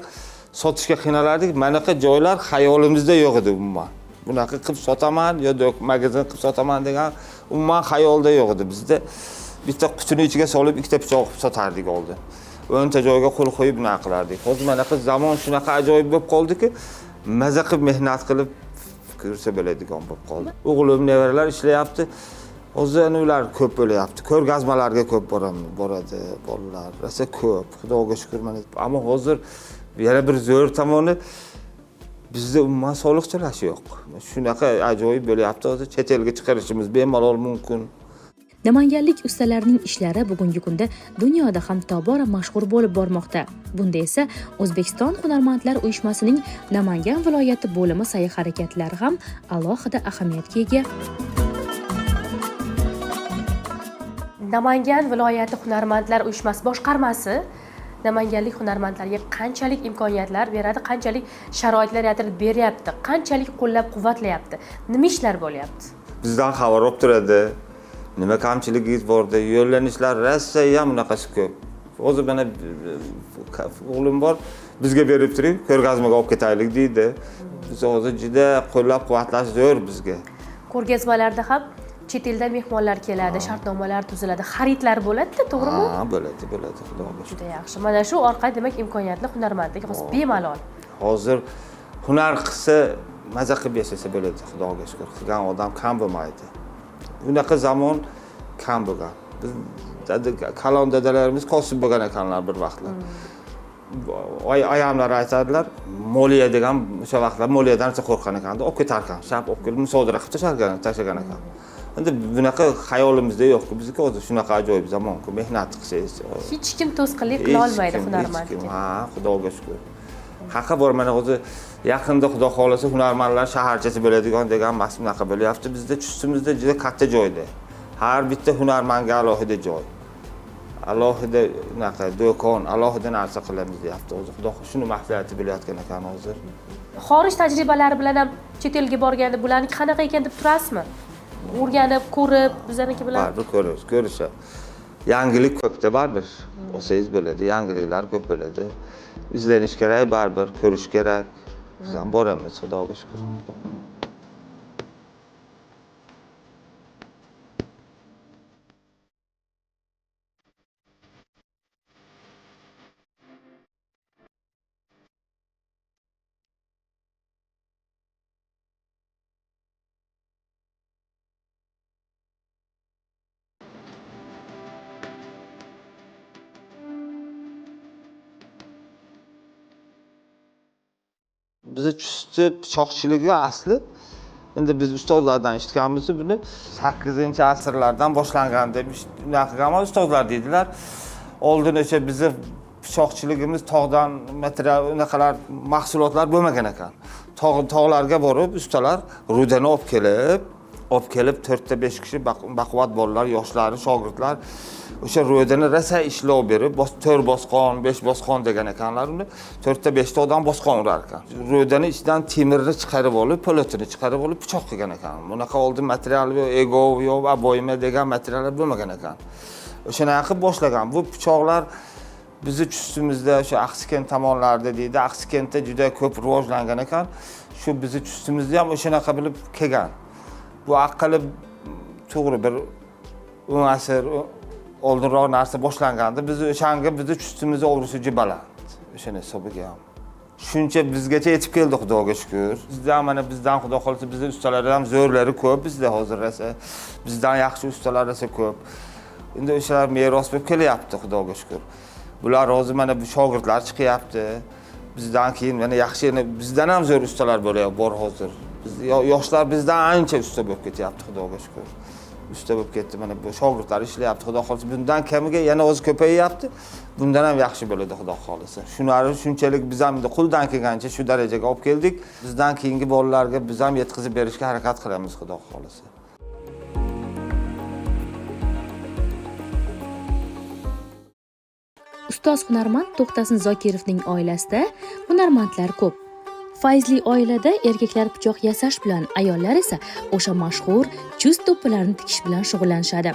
sotishga qiynalardik. Manaqa joylar xayolimizda yo'q edi umuman. Bunaqa qilib sotaman yo magazin qilib sotaman degan umuman xayolda yo'q edi. Bizda bitta qutini ichiga solib ikkita pichoq qilib sotardik oldin. 10 ta joyga qo'l qo'yib bunaqa qilardik. Hozir manaqa zamon shunaqa ajoyib bo'lib qoldiki, maza qilib mehnat qilib yursa bo'ladigan bo'lib qoldi. O'g'lim, nevaralar ishlayapti. Hozir ana ular ko'p bo'lyapti. Ko'rgazmalarga ko'p boradi bolalar. Rosa ko'p. Xudoga shukur mana. Ammo hozir yana bir zo'r tomoni, bizda umuman soliq to'lash yo'q. Shunaqa ajoyib bo'lyapti hozir. Chet elga chiqarishimiz bemalol mumkin. Namanganlik ustalarning ishlari bugungi kunda dunyoda ham tobora mashhur bo'lib bormoqda. Bunda esa O'zbekiston Hunarmandlar uyushmasining Namangan viloyati bo'limi sa'y harakatlari ham alohida ahamiyatga ega. Namangan viloyati Hunarmandlar uyushmasi boshqarmasi namanganlik hunarmandlarga qanchalik imkoniyatlar beradi, qanchalik sharoitlar yaratib beryapti, qanchalik qo'llab-quvvatlayapti, nima ishlar bo'lyapti? Bizdan xabar olib turadi. Nima kamchiligingiz bor deb yo'llanishlar rosa ham bunaqasi ko'p. Hozir mana o'g'lim bor, bizga berib turing, ko'rgazmaga olib ketaylik deydi. Biz hozir juda qo'llab-quvvatlash zo'r bizga. Ko'rgazmalarda ham chet eldan mehmonlar keladi, shartnomalar tuziladi, xaridlar bo'ladi-da, to'g'rimi? Ha, bo'ladi, bo'ladi, Xudoga shukr. Juda yaxshi. Mana shu orqali demak imkoniyatli hunarmandlik hozir bemalol. Hozir hunar qilsa, maza qilib yashasa bo'ladi, Xudoga shukr. Qilgan odam kam bo'lmaydi. Bunaqa zamon kam bo'lgan. Biz kalon dadalarimiz kosib bo'lgan ekanlar bir vaqtlar. Ayamlar aytadilar, moliya degan o'sha vaqtlar moliyadan rosa qo'rqqan ekanda, olib ketar ekan, shap olib kelib musodara qilib tashlagan ekan. Endi bunaqa xayolimizda yo'q-ku, bizniki hozir shunaqa ajoyib zamonku, mehnat qilsangiz. Hech kim to'sqinlik qila olmaydi hunarmandga. Ha, Xudoga shukr. Haqqi bor, mana hozir yaqinda Xudo xohlasa hunarmandlar shaharchasi bo'ladigan degan mas bunaqa bo'lyapti. Bizda Chustimizda juda katta joyda. Har bitta hunarmandga alohida joy. Alohida unaqa do'kon, alohida narsa qilamiz deyapti hozir. Xudo shuni maslahati bo'layotgan ekan hozir. Xorij tajribalari bilan ham chet elga borganda bularniki qanaqa ekan deb turasizmi? O'rganib, ko'rib, bizaniki bilan. Baribir ko'ramiz, ko'rishadi. Yangilik ko'pda baribir. Olsangiz bo'ladi, yangiliklar ko'p bo'ladi. Izlanish kerak, baribir ko'rish kerak. Biz ham boramiz, Xudoga shukr. Bizni Chusti pichoqchiligi asli endi biz ustozlardan eshitganmiz, buni 8-asrlardan boshlangan deb unaqa qilgan ustozlar deydilar. Oldin o'sha bizni pichoqchiligimiz tog'dan material unaqalar mahsulotlar bo'lmagan ekan. Tog'larga borib ustalar rudani olib kelib 4-5 kishi baquvvat bolalar, yoshlari, shogirdlar o'sha rudani rosa ishlov berib, 4 bosqon, 5 bosqon degan ekanlar uni. 4-5 ta odam bosqon urar ekan. Rudani ichidan temirni chiqarib olib, po'latini chiqarib olib pichoq qilgan ekan. Bunaqa oldin material yo'q, egov yo'q, aboyma degan materiallar bo'lmagan ekan. O'shanaqa qilib boshlagan. Bu pichoqlar bizni Chustimizda o'sha Axsikent tomonlarida deydi. Axsikentda juda ko'p rivojlangan ekan. Shu bizni Chustimizda ham o'shanaqa bilib kelgan. Bu aqli to'g'ri bir 10 asr oldinroq narsa boshlangandi. Biz o'shanga bizni Chustimizni obro'si juda baland. O'shani hisobiga ham. Shuncha bizgacha yetib keldi, Xudoga shukr. Bizdan mana bizdan Xudo xohlasa bizni ustalar ham zo'rlari ko'p bizda hozir rosa. Bizdan yaxshi ustalar rosa ko'p. Endi o'shalar meros bo'lib kelyapti, Xudoga shukr. Bular hozir mana bu shogirdlar chiqyapti. Bizdan keyin mana yaxshi yana bizdan ham zo'r ustalar bo'lyapti bor hozir. Biz yoshlar bizdan ancha usta bo'lib ketyapti, Xudoga shukr. Usta bo'lib ketdi, mana bu shogirdlar ishlayapti, Xudo xohlasa bundan kamiga yana o'zi ko'payyapti. Bundan ham yaxshi bo'ladi, Xudo xohlasa. Shunari shunchalik biz ham endi qo'ldan kelgancha shu darajaga olib keldik. Bizdan keyingi bolalarga biz ham yetkazib berishga harakat qilamiz, Xudo xohlasa. Ustoz hunarmand To'xtasin Zokirovning oilasida hunarmandlar ko'p. Fayzli oilada erkaklar pichoq yasash bilan, ayollar esa o'sha mashhur chust do'ppilarni tikish bilan shug'ullanishadi.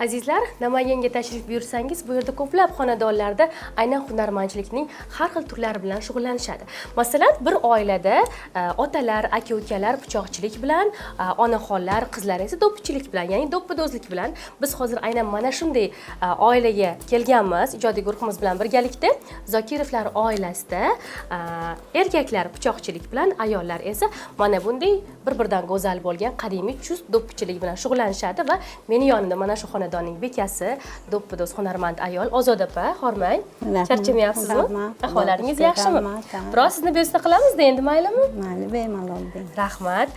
Azizlar, Namanganga tashrif buyursangiz, bu yerda ko'plab xonadonlarda aynan hunarmandchilikning har xil turlari bilan shug'ullanishadi. Masalan, bir oilada otalar, aka ukalar pichoqchilik bilan, onaxonlar, qizlar esa do'ppichilik bilan, ya'ni do'ppidozlik bilan. Biz hozir aynan mana shunday oilaga kelganmiz ijodiy guruhimiz bilan birgalikda. Zokirovlar oilasida erkaklar pichoqchilik bilan, ayollar esa mana bunday bir biridan go'zal bo'lgan qadimiy chust do'ppichilik bilan shug'ullanishadi. Va meni yonimda mana shu xonadonning bekasi, do'ppido'z hunarmand ayol Ozoda opa. Hormang, Rahmat. charchamayapsizmi? Rahmat. Ahvollaringiz Xudoga yaxshimi? Rahmat. Biroz sizni bezovta qilamizda endi, maylimi? Mayli, bemalol deng. Rahmat.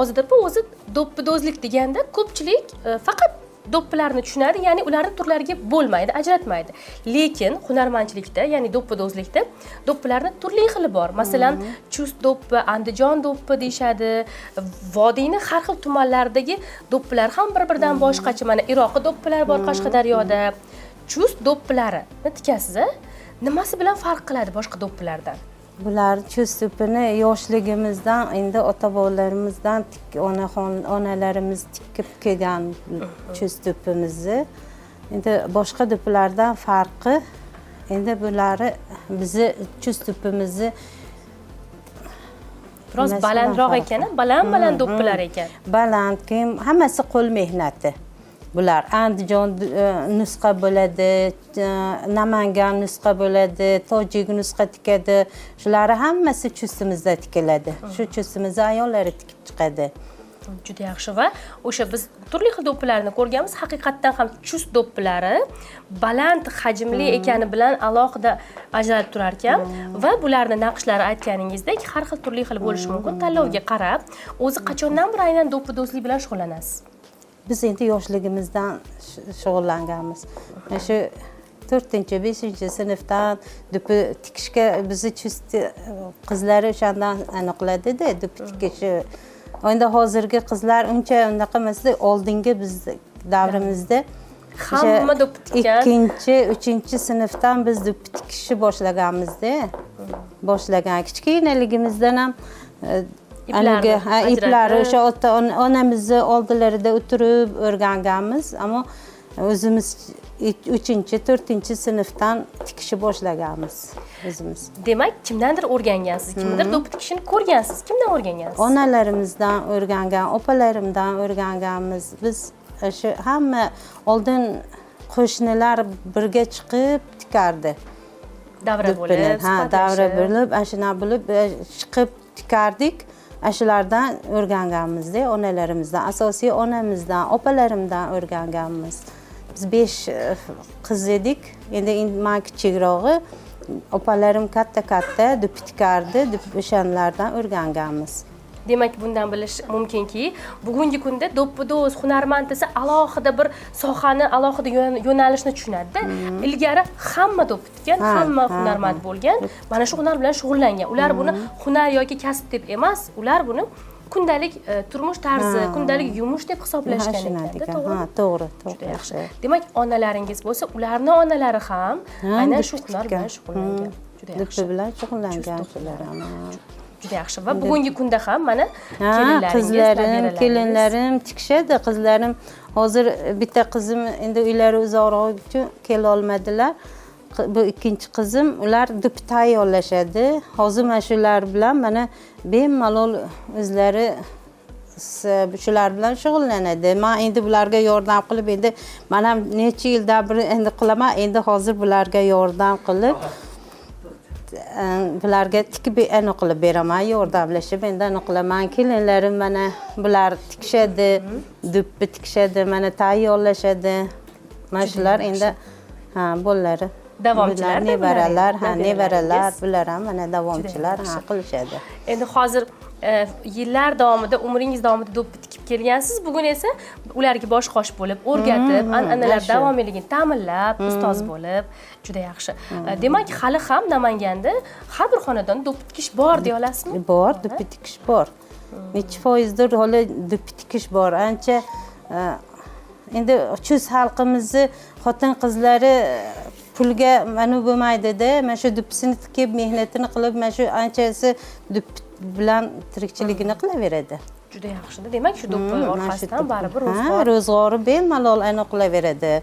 Ozoda opa, o'zi do'ppidozlik deganda ko'pchilik faqat do'ppilarni tushunadi, ya'ni ularni turlariga bo'lmaydi, ajratmaydi. Lekin hunarmandchilikda, ya'ni do'ppidozlikda do'ppilarni turli xili bor. Masalan, chust do'ppi, andijon do'ppi deyishadi. Vodiyni har xil tumanlaridagi do'ppilar ham bir biridan boshqacha. Mana, iroqi do'ppilar bor Qashqadaryoda. Chust do'ppilarini tikasiz, a? Nimasi bilan farq qiladi boshqa do'ppilardan? Bular chust do'ppini yoshligimizdan endi ota bobolarimizdan onaxon onalarimiz tikib kelgan chust do'ppimizni. Endi boshqa do'ppilardan farqi, endi bulari bizni chust do'ppimizni Biroz nimasi bilan balandroq farqi? ekan, a? Baland baland do'ppilar ekan. Baland, keyin hammasi qo'l mehnati. Bular Andijon nusxa bo'ladi, Namangan nusxa bo'ladi, tojik nusxa tikadi. Shularni hammasi chustimizda tikiladi. Shu chustimizni ayollari tikib chiqadi. Juda yaxshi. Va o'sha biz turli xil do'ppilarni ko'rganmiz, haqiqatdan ham chust do'ppilari baland hajmli ekani bilan alohida ajralib turar ekan. Va bularni naqshlari, aytganingizdek, har xil, turli xil bo'lishi mumkin tanlovga qarab. O'zi qachondan beri aynan do'ppidozlik bilan shug'ullanasiz? Biz endi yoshligimizdan shug'ullanganmiz. Mana shu 4-, 5-sinfdan do'ppi tikishga bizni chust qizlari o'shandan aniqladida do'ppi tikishi. Endi hozirgi qizlar uncha unaqa emasda, oldingi biz davrimizda o'sha Hamma do'ppi tikkan. 2-, 3-sinfdan biz do'ppi tikishni boshlaganmizda. Boshlagan kichkinaligimizdan ham Iplarni aniga, ha, ajratib. Iplari o'sha ota onamizni oldilarida o'tirib o'rganganmiz, ammo o'zimiz 3-, 4-sinfdan tikishni boshlaganmiz o'zimiz. Demak, kimdandir o'rgangansiz, kimnidir do'ppi tikishini ko'rgansiz. Kimdan o'rgangansiz? Onalarimizdan o'rgangan, opalarimdan o'rganganmiz. Biz shu hamma oldin qo'shnilar birga chiqib tikardi Davra do'ppini. bo'lib, Ha, davra suhbatlashib. bo'lib, ana shunaqa bo'lib chiqib tikardik. Ana shulardan o'rganganmizda, onalarimizdan, asosiy onamizdan, opalarimdan o'rganganmiz. Biz besh qiz edik endi. Man kichikrog'i, opalarim katta katta do'ppi tikardi. O'shanlardan o'rganganmiz. Demak, bundan bilish mumkinki, bugungi kunda do'ppido'z hunarmand desa, alohida bir sohani, alohida yo'nalishni tushunadida. Ilgari hamma do'ppi tikkan, hamma hunarmand bo'lgan, mana shu hunar bilan shug'ullangan. Ular buni hunar yoki kasb deb emas, ular buni kundalik turmush tarzi, kundalik yumush deb hisoblashgan shunaqa ekanda, ekan. to'g'rimi? Ha, to'g'ri, to'g'ri. Juda yaxshi. Demak, onalaringiz bo'lsa, ularni onalari ham aynan shu do'ppi hunar tikkan. bilan shug'ullangan. Juda Do'ppi yaxshi. bilan shug'ullangan Chust shular ham. Juda yaxshi. Va bugungi kunda ham mana Ha, kelinlaringiz, qizlarim, nabiralaringiz. Kelinlarim tikishadi. Qizlarim hozir bitta qizim endi uylari uzoqroq uchun kelolmadilar. Bu ikkinchi qizim, ular do'ppi tayyorlashadi. Hozir mana shular bilan mana bemalol o'zlari shular bilan shug'ullanadi. Man endi bularga yordam qilib, endi man ham necha yildan beri endi qilaman, endi hozir bularga yordam qilib, bularga tikib anaqa qilib beraman, yordamlashib endi anaqa qilaman. Kelinlarim mana bular tikishadi, do'ppi tikishadi, mana tayyorlashadi. Mana shular endi, ha, bolalari. Davomchilar. Bular nevaralar, ha, nabiralaringiz. Nevaralar, bular ham mana davomchilar, ha, qilishadi. Endi hozir yillar davomida, umringiz davomida do'ppi tikib kelgansiz. Bugun esa ularga bosh qosh bo'lib, o'rgatib, an'analar shu. davomiyligini ta'minlab, ustoz bo'lib, juda yaxshi. Demak, hali ham Namanganda har bir xonadonda do'ppi tikish bor deya olasizmi? Bor, do'ppi tikish bor. Nechi foizdir hali do'ppi tikish bor ancha. Endi chust xalqimizni xotin qizlari pulga mana bo'lmaydida, mana shu do'ppisini tikib, mehnatini qilib, mana shu anchasi do'ppi bilan tirikchiligini qilaveradi. Juda yaxshi. Demak, shu do'ppi Mana shu orqasidan do'ppi. baribir Ha, ro'zg'or. Ro'zg'ori bemalol aniqlaveradi.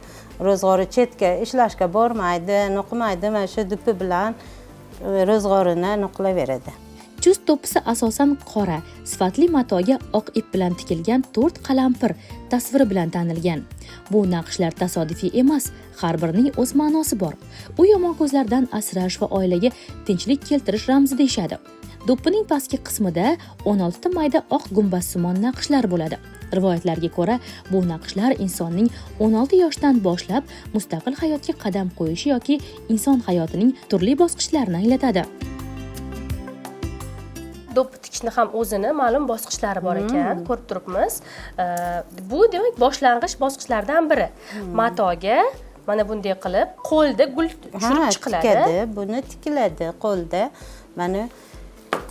Ro'zg'ori chetga ishlashga bormaydi, aniqmaydi, mana shu do'ppi bilan ro'zg'orini aniqlaveradi. Chust do'ppisi asosan qora, sifatli matoga oq ip bilan tikilgan 4 qalampir tasviri bilan tanilgan. Bu naqshlar tasodifiy emas, har birining o'z ma'nosi bor. U yomon ko'zlardan asrash va oilaga tinchlik keltirish ramzi deyishadi. Do'ppining pastki qismida 16 ta mayda oq gumbazsimon naqshlar bo'ladi. Rivoyatlarga ko'ra, bu naqshlar insonning 16 yoshdan boshlab mustaqil hayotga qadam qo'yishi yoki inson hayotining turli bosqichlarini anglatadi. Do'ppi tikishni ham o'zini ma'lum bosqichlari bor ekan, ko'rib turibmiz. Bu demak boshlang'ich bosqichlardan biri. Matoga mana bunday qilib qo'lda gul tushirib Ha, chiqiladi. tikadi, buni tikiladi qo'lda. Mana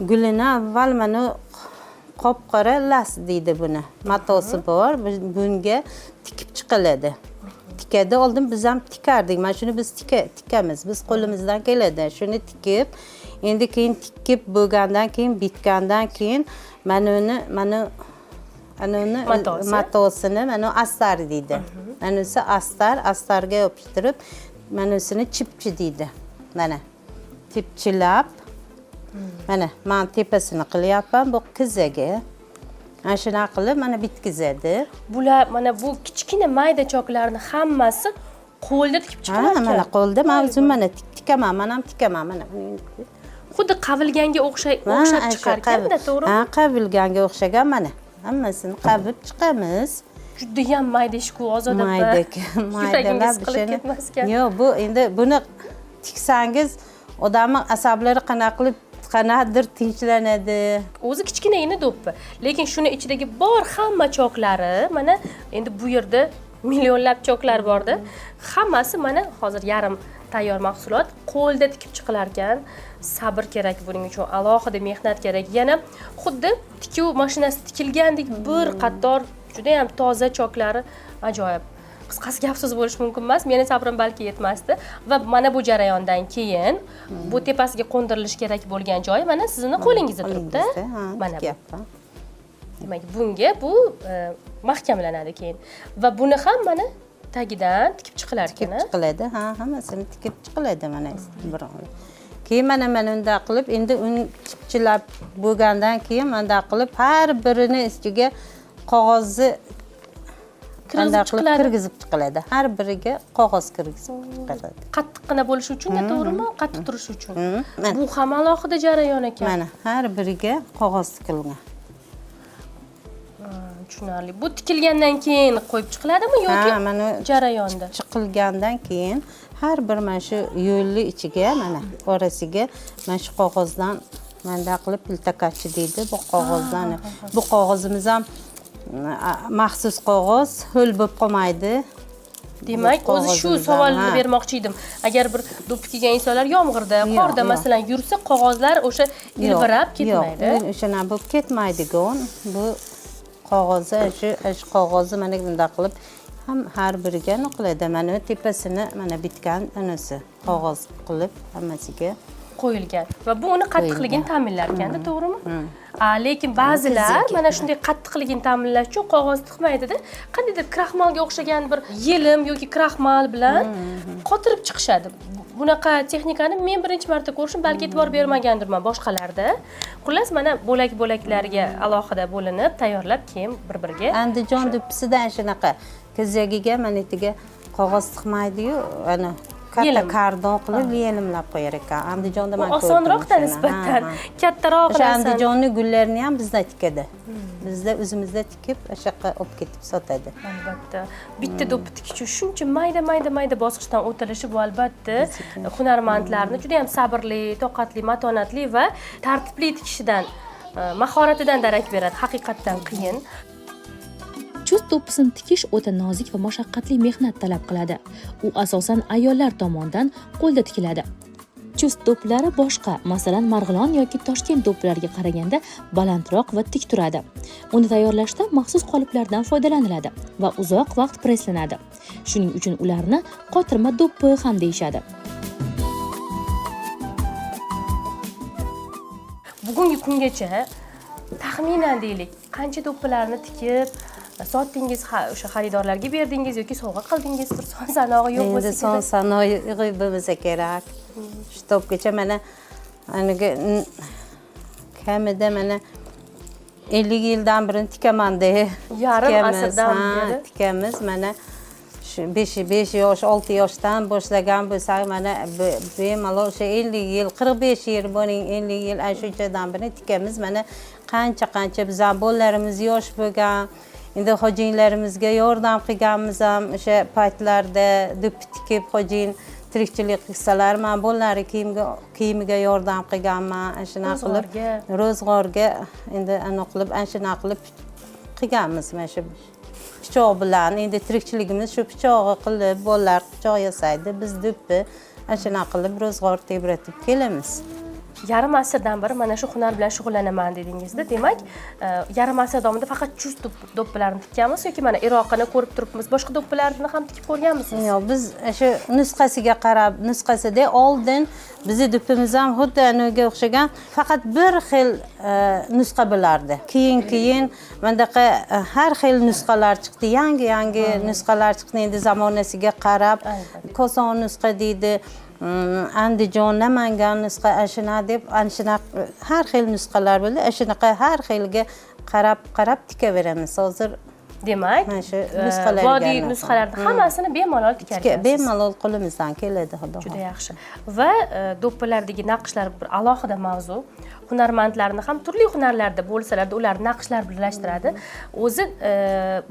gulini avval mana qop qora las deydi buni. Matosi bor, bunga tikib chiqiladi. Tikadi, oldin biz ham tikardik. Mana shuni biz tikamiz. Biz qo'limizdan keladi. Shuni tikib, endi keyin tikib bo'lgandan keyin, bitgandan keyin mana uni, mana ana uni Matosi. Matosini mana astar deydi. Mana astar, astarga yopishtirib, mana usini chipchi deydi. Mana tipchilab, mana men tepasini qilyapman bu qizaga. Mana shunaqa qilib mana bitkazadi. Bular mana bu kichkina mayda choklarni hammasi qo'lda tikib Ha, chiqilar ekan. mana qo'lda men o'zim mana tikaman, men ham tikaman mana. Xuddi qavilganga o'xshab Ha, chiqar ekanda, to'g'rimi? Ha, qavilganga o'xshagan mana. Hammasini qavib chiqamiz. Judayam mayda ish-ku, Ozoda opa. Mayda, Yuragingiz maydalar siqilib ketmaskan. Yo'q, bu endi buni tiksangiz odamning asablari qanaqa qilib qanaqadir tinchlanadi. O'zi kichkinagina do'ppi, lekin shuni ichidagi bor hamma choklari, mana endi bu yerda millionlab choklar borda, hammasi mana hozir yarim tayyor mahsulot qo'lda tikib chiqilar ekan. Sabr kerak buning uchun, alohida mehnat kerak. Yana xuddi tikuv mashinasi tikilgandek bir qator juda ham toza choklari ajoyib. Qisqasi gap so'z bo'lishi mumkin emas, meni sabrim balki yetmasdi. Va mana bu jarayondan keyin bu tepasiga qo'ndirilishi kerak bo'lgan joyi mana sizni qo'lingizda turibdi. Qo'lingizda, ha, Mana bu. tikyapman. Demak, bunga bu mahkamlanadi keyin. Va buni ham mana tagidan tikib chiqilar Tikib ekan, a? chiqiladi, ha, hammasini tikib chiqiladi mana bir. Keyin mana mana unday qilib, endi uni chipchilab bo'lgandan keyin bunday qilib har birini ichiga qog'ozni Kirgizib bunday qilib chiqiladi. Kirgizib chiqiladi. Har biriga qog'oz kirgizib chiqiladi. Qattiqqina bo'lishi uchun, to'g'rimi? Qattiq turishi uchun. Mana. Bu ham alohida jarayon ekan. Mana har biriga qog'oz tikilgan. Tushunarli. Bu tikilgandan keyin qo'yib chiqiladimi yoki Ha, mana jarayonda? Chiqilgandan keyin har bir mana shu yo'lni ichiga, mana orasiga mana shu qog'ozdan bunday qilib piltakachi deydi bu qog'ozdan. Bu qog'ozimiz ham maxsus qog'oz, ho'l bo'lib qolmaydi. Demak, Bu o'zi shu qog'ozimizdan, savolni ha. bermoqchi edim. Agar bir do'ppi kiygan insonlar yomg'irda, Yo'q, qorda yo'q. masalan yursa, qog'ozlar o'sha ilvirab ketmaydi. Yo'q, o'sha bo'lib ketmaydigan. Bu qog'ozi, shu qog'ozni mana bunday qilib ham har biriga qiladi. Mana tepasini mana bitgan anasi qog'oz qilib hammasiga qo'yilgan va bu uni qattiqligini ta'minlar ekanda, to'g'rimi? Lekin ba'zilar mana shunday qattiqligini ta'minlash uchun qog'oz tiqmaydida, qandaydir kraxmalga o'xshagan bir yelim yoki kraxmal bilan qotirib chiqishadi. Bunaqa texnikani men birinchi marta ko'rishim, balki e'tibor bermagandirman boshqalarda. Xullas, mana bo'lak-bo'laklarga alohida bo'linib, tayyorlab, keyin bir-biriga. Andijon do'ppisidan shunaqa tizagiga mana etiga qog'oz tiqmaydi-yu, ana katta Yelim. Kardon qilib yelimlab qo'yar ekan. Andijonda Bu men ko'rdim osonroqda o'shani. nisbatan Ha, ha. kattaroq O'sha narsani. Andijonni gullarini ham bizda tikadi. Bizda o'zimizda tikib, o'sha yoqqa olib ketib sotadi. Albatta. Bitta do'ppi tikish uchun shuncha mayda-mayda bosqichdan o'tilishi bu albatta hunarmandlarni juda ham sabrli, toqatli, matonatli va tartibli tikishidan, mahoratidan darak beradi. Haqiqatdan qiyin. Chust do'ppisini tikish o'ta nozik va mashaqqatli mehnat talab qiladi. U asosan ayollar tomonidan qo'lda tikiladi. Chust do'ppilari boshqa, masalan, Marg'ilon yoki Toshkent do'ppilariga qaraganda balandroq va tik turadi. Uni tayyorlashda maxsus qoliplardan foydalaniladi va uzoq vaqt presslanadi. Shuning uchun ularni qotirma do'ppi ham deyishadi. Bugungi kungacha taxminan Taxminan deylik, qancha do'ppilarni tikib sotdingiz, o'sha xaridorlarga berdingiz yoki sovg'a qildingiz? Bir son sanog'i yo'q Endi bo'lsa son kerak. Sanog'i bo'lmasa kerak. Shu topgacha mana aniga kamida mana 50 yildan beri tikamanda. Yarim Tikamiz, asrdan ha, beri. Tikamiz mana shu 5 yosh, 6 yoshdan boshlagan bo'lsak, mana bemalol o'sha 50 yil, 45 yil bo'ling, 50 yil, ana shunchadan beri tikamiz. Mana qancha qancha bizlar bolalarimiz yosh bo'lgan, endi xo'jayinlarimizga yordam qilganmiz ham o'sha paytlarda. Do'ppi tikib xo'jayin tirikchilik qilsalar, man bolalari kiyimiga yordam qilganman, ana shunaqa qilib. Ro'zg'orga. Ro'zg'orga endi anaqa qilib, ana shunaqa qilib qilganmiz mana shu pichoq bilan. Endi tirikchiligimiz shu pichog'i qilib, bolalar pichoq yasaydi, biz do'ppi, ana shunaqa qilib ro'zg'or tebratib kelamiz. Yarim asrdan beri mana shu hunar bilan shug'ullanaman dedingizda. Demak, yarim asr davomida faqat chust do'ppilarni tikkanmiz yoki mana Iroqini ko'rib turibmiz, boshqa do'ppilarni ham tikib ko'rganmisiz? Yo'q, biz shu nusxasiga qarab, nusxasida oldin bizni do'ppimiz ham xuddi anaviga o'xshagan, faqat bir xil nusxa bo'lardi. Keyin keyin bunaqa har xil nusxalar chiqdi, yangi yangi nusxalar chiqdi. Endi zamonasiga qarab koson nusxa deydi, Andijon, Namangan nusxa, ana shunaqa deb, ana shunaqa har xil nusxalar bo'ldi. Ana shunaqa har xilga qarab qarab tikaveramiz hozir. Demak, Mana shu nusxalarga vodiy anaqa. Nusxalarini hammasini bemalol tikar ekansiz. Bemalol qo'limizdan keladi, xudo Juda yaxshi. Va do'ppilardagi naqshlar bir alohida mavzu. Hunarmandlarni ham turli hunarlarda bo'lsalarda, ular naqshlar birlashtiradi o'zi.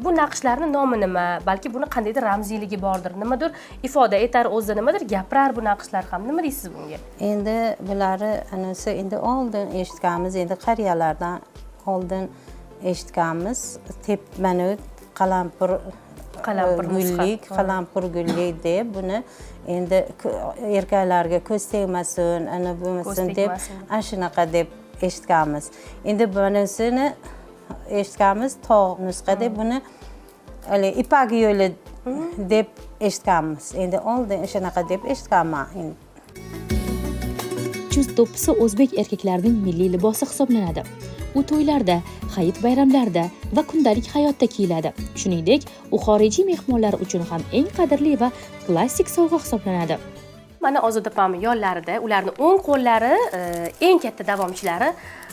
Bu naqshlarni nomi nima? Balki buni qandaydir ramziyligi bordir, nimadir ifoda etar o'zi, nimadir gapirar bu naqshlar ham. Nima deysiz bunga? Endi bulari anisi endi oldin eshitganmiz, endi qariyalardan oldin eshitganmiz. Tep mana qalampir Qalampir nusxa. Gullik, qalampir gullik deb buni endi erkaklarga ko'z tegmasin, ana bo'lmasin deb, tegmasin. Ana shunaqa deb eshitganmiz. Endi bunisini eshitganmiz, tog' nusxa deb, buni haligi ipak yo'li deb eshitganmiz. Endi oldin shunaqa deb eshitganman endi. Chust do'ppisi o'zbek erkaklarining milliy libosi hisoblanadi. U to'ylarda, hayit bayramlarida va kundalik hayotda kiyiladi. Shuningdek, u xorijiy mehmonlar uchun ham eng qadrli va klassik sovg'a hisoblanadi. Mana Ozoda opam yonlarida ularni o'ng qo'llari, eng katta davomchilari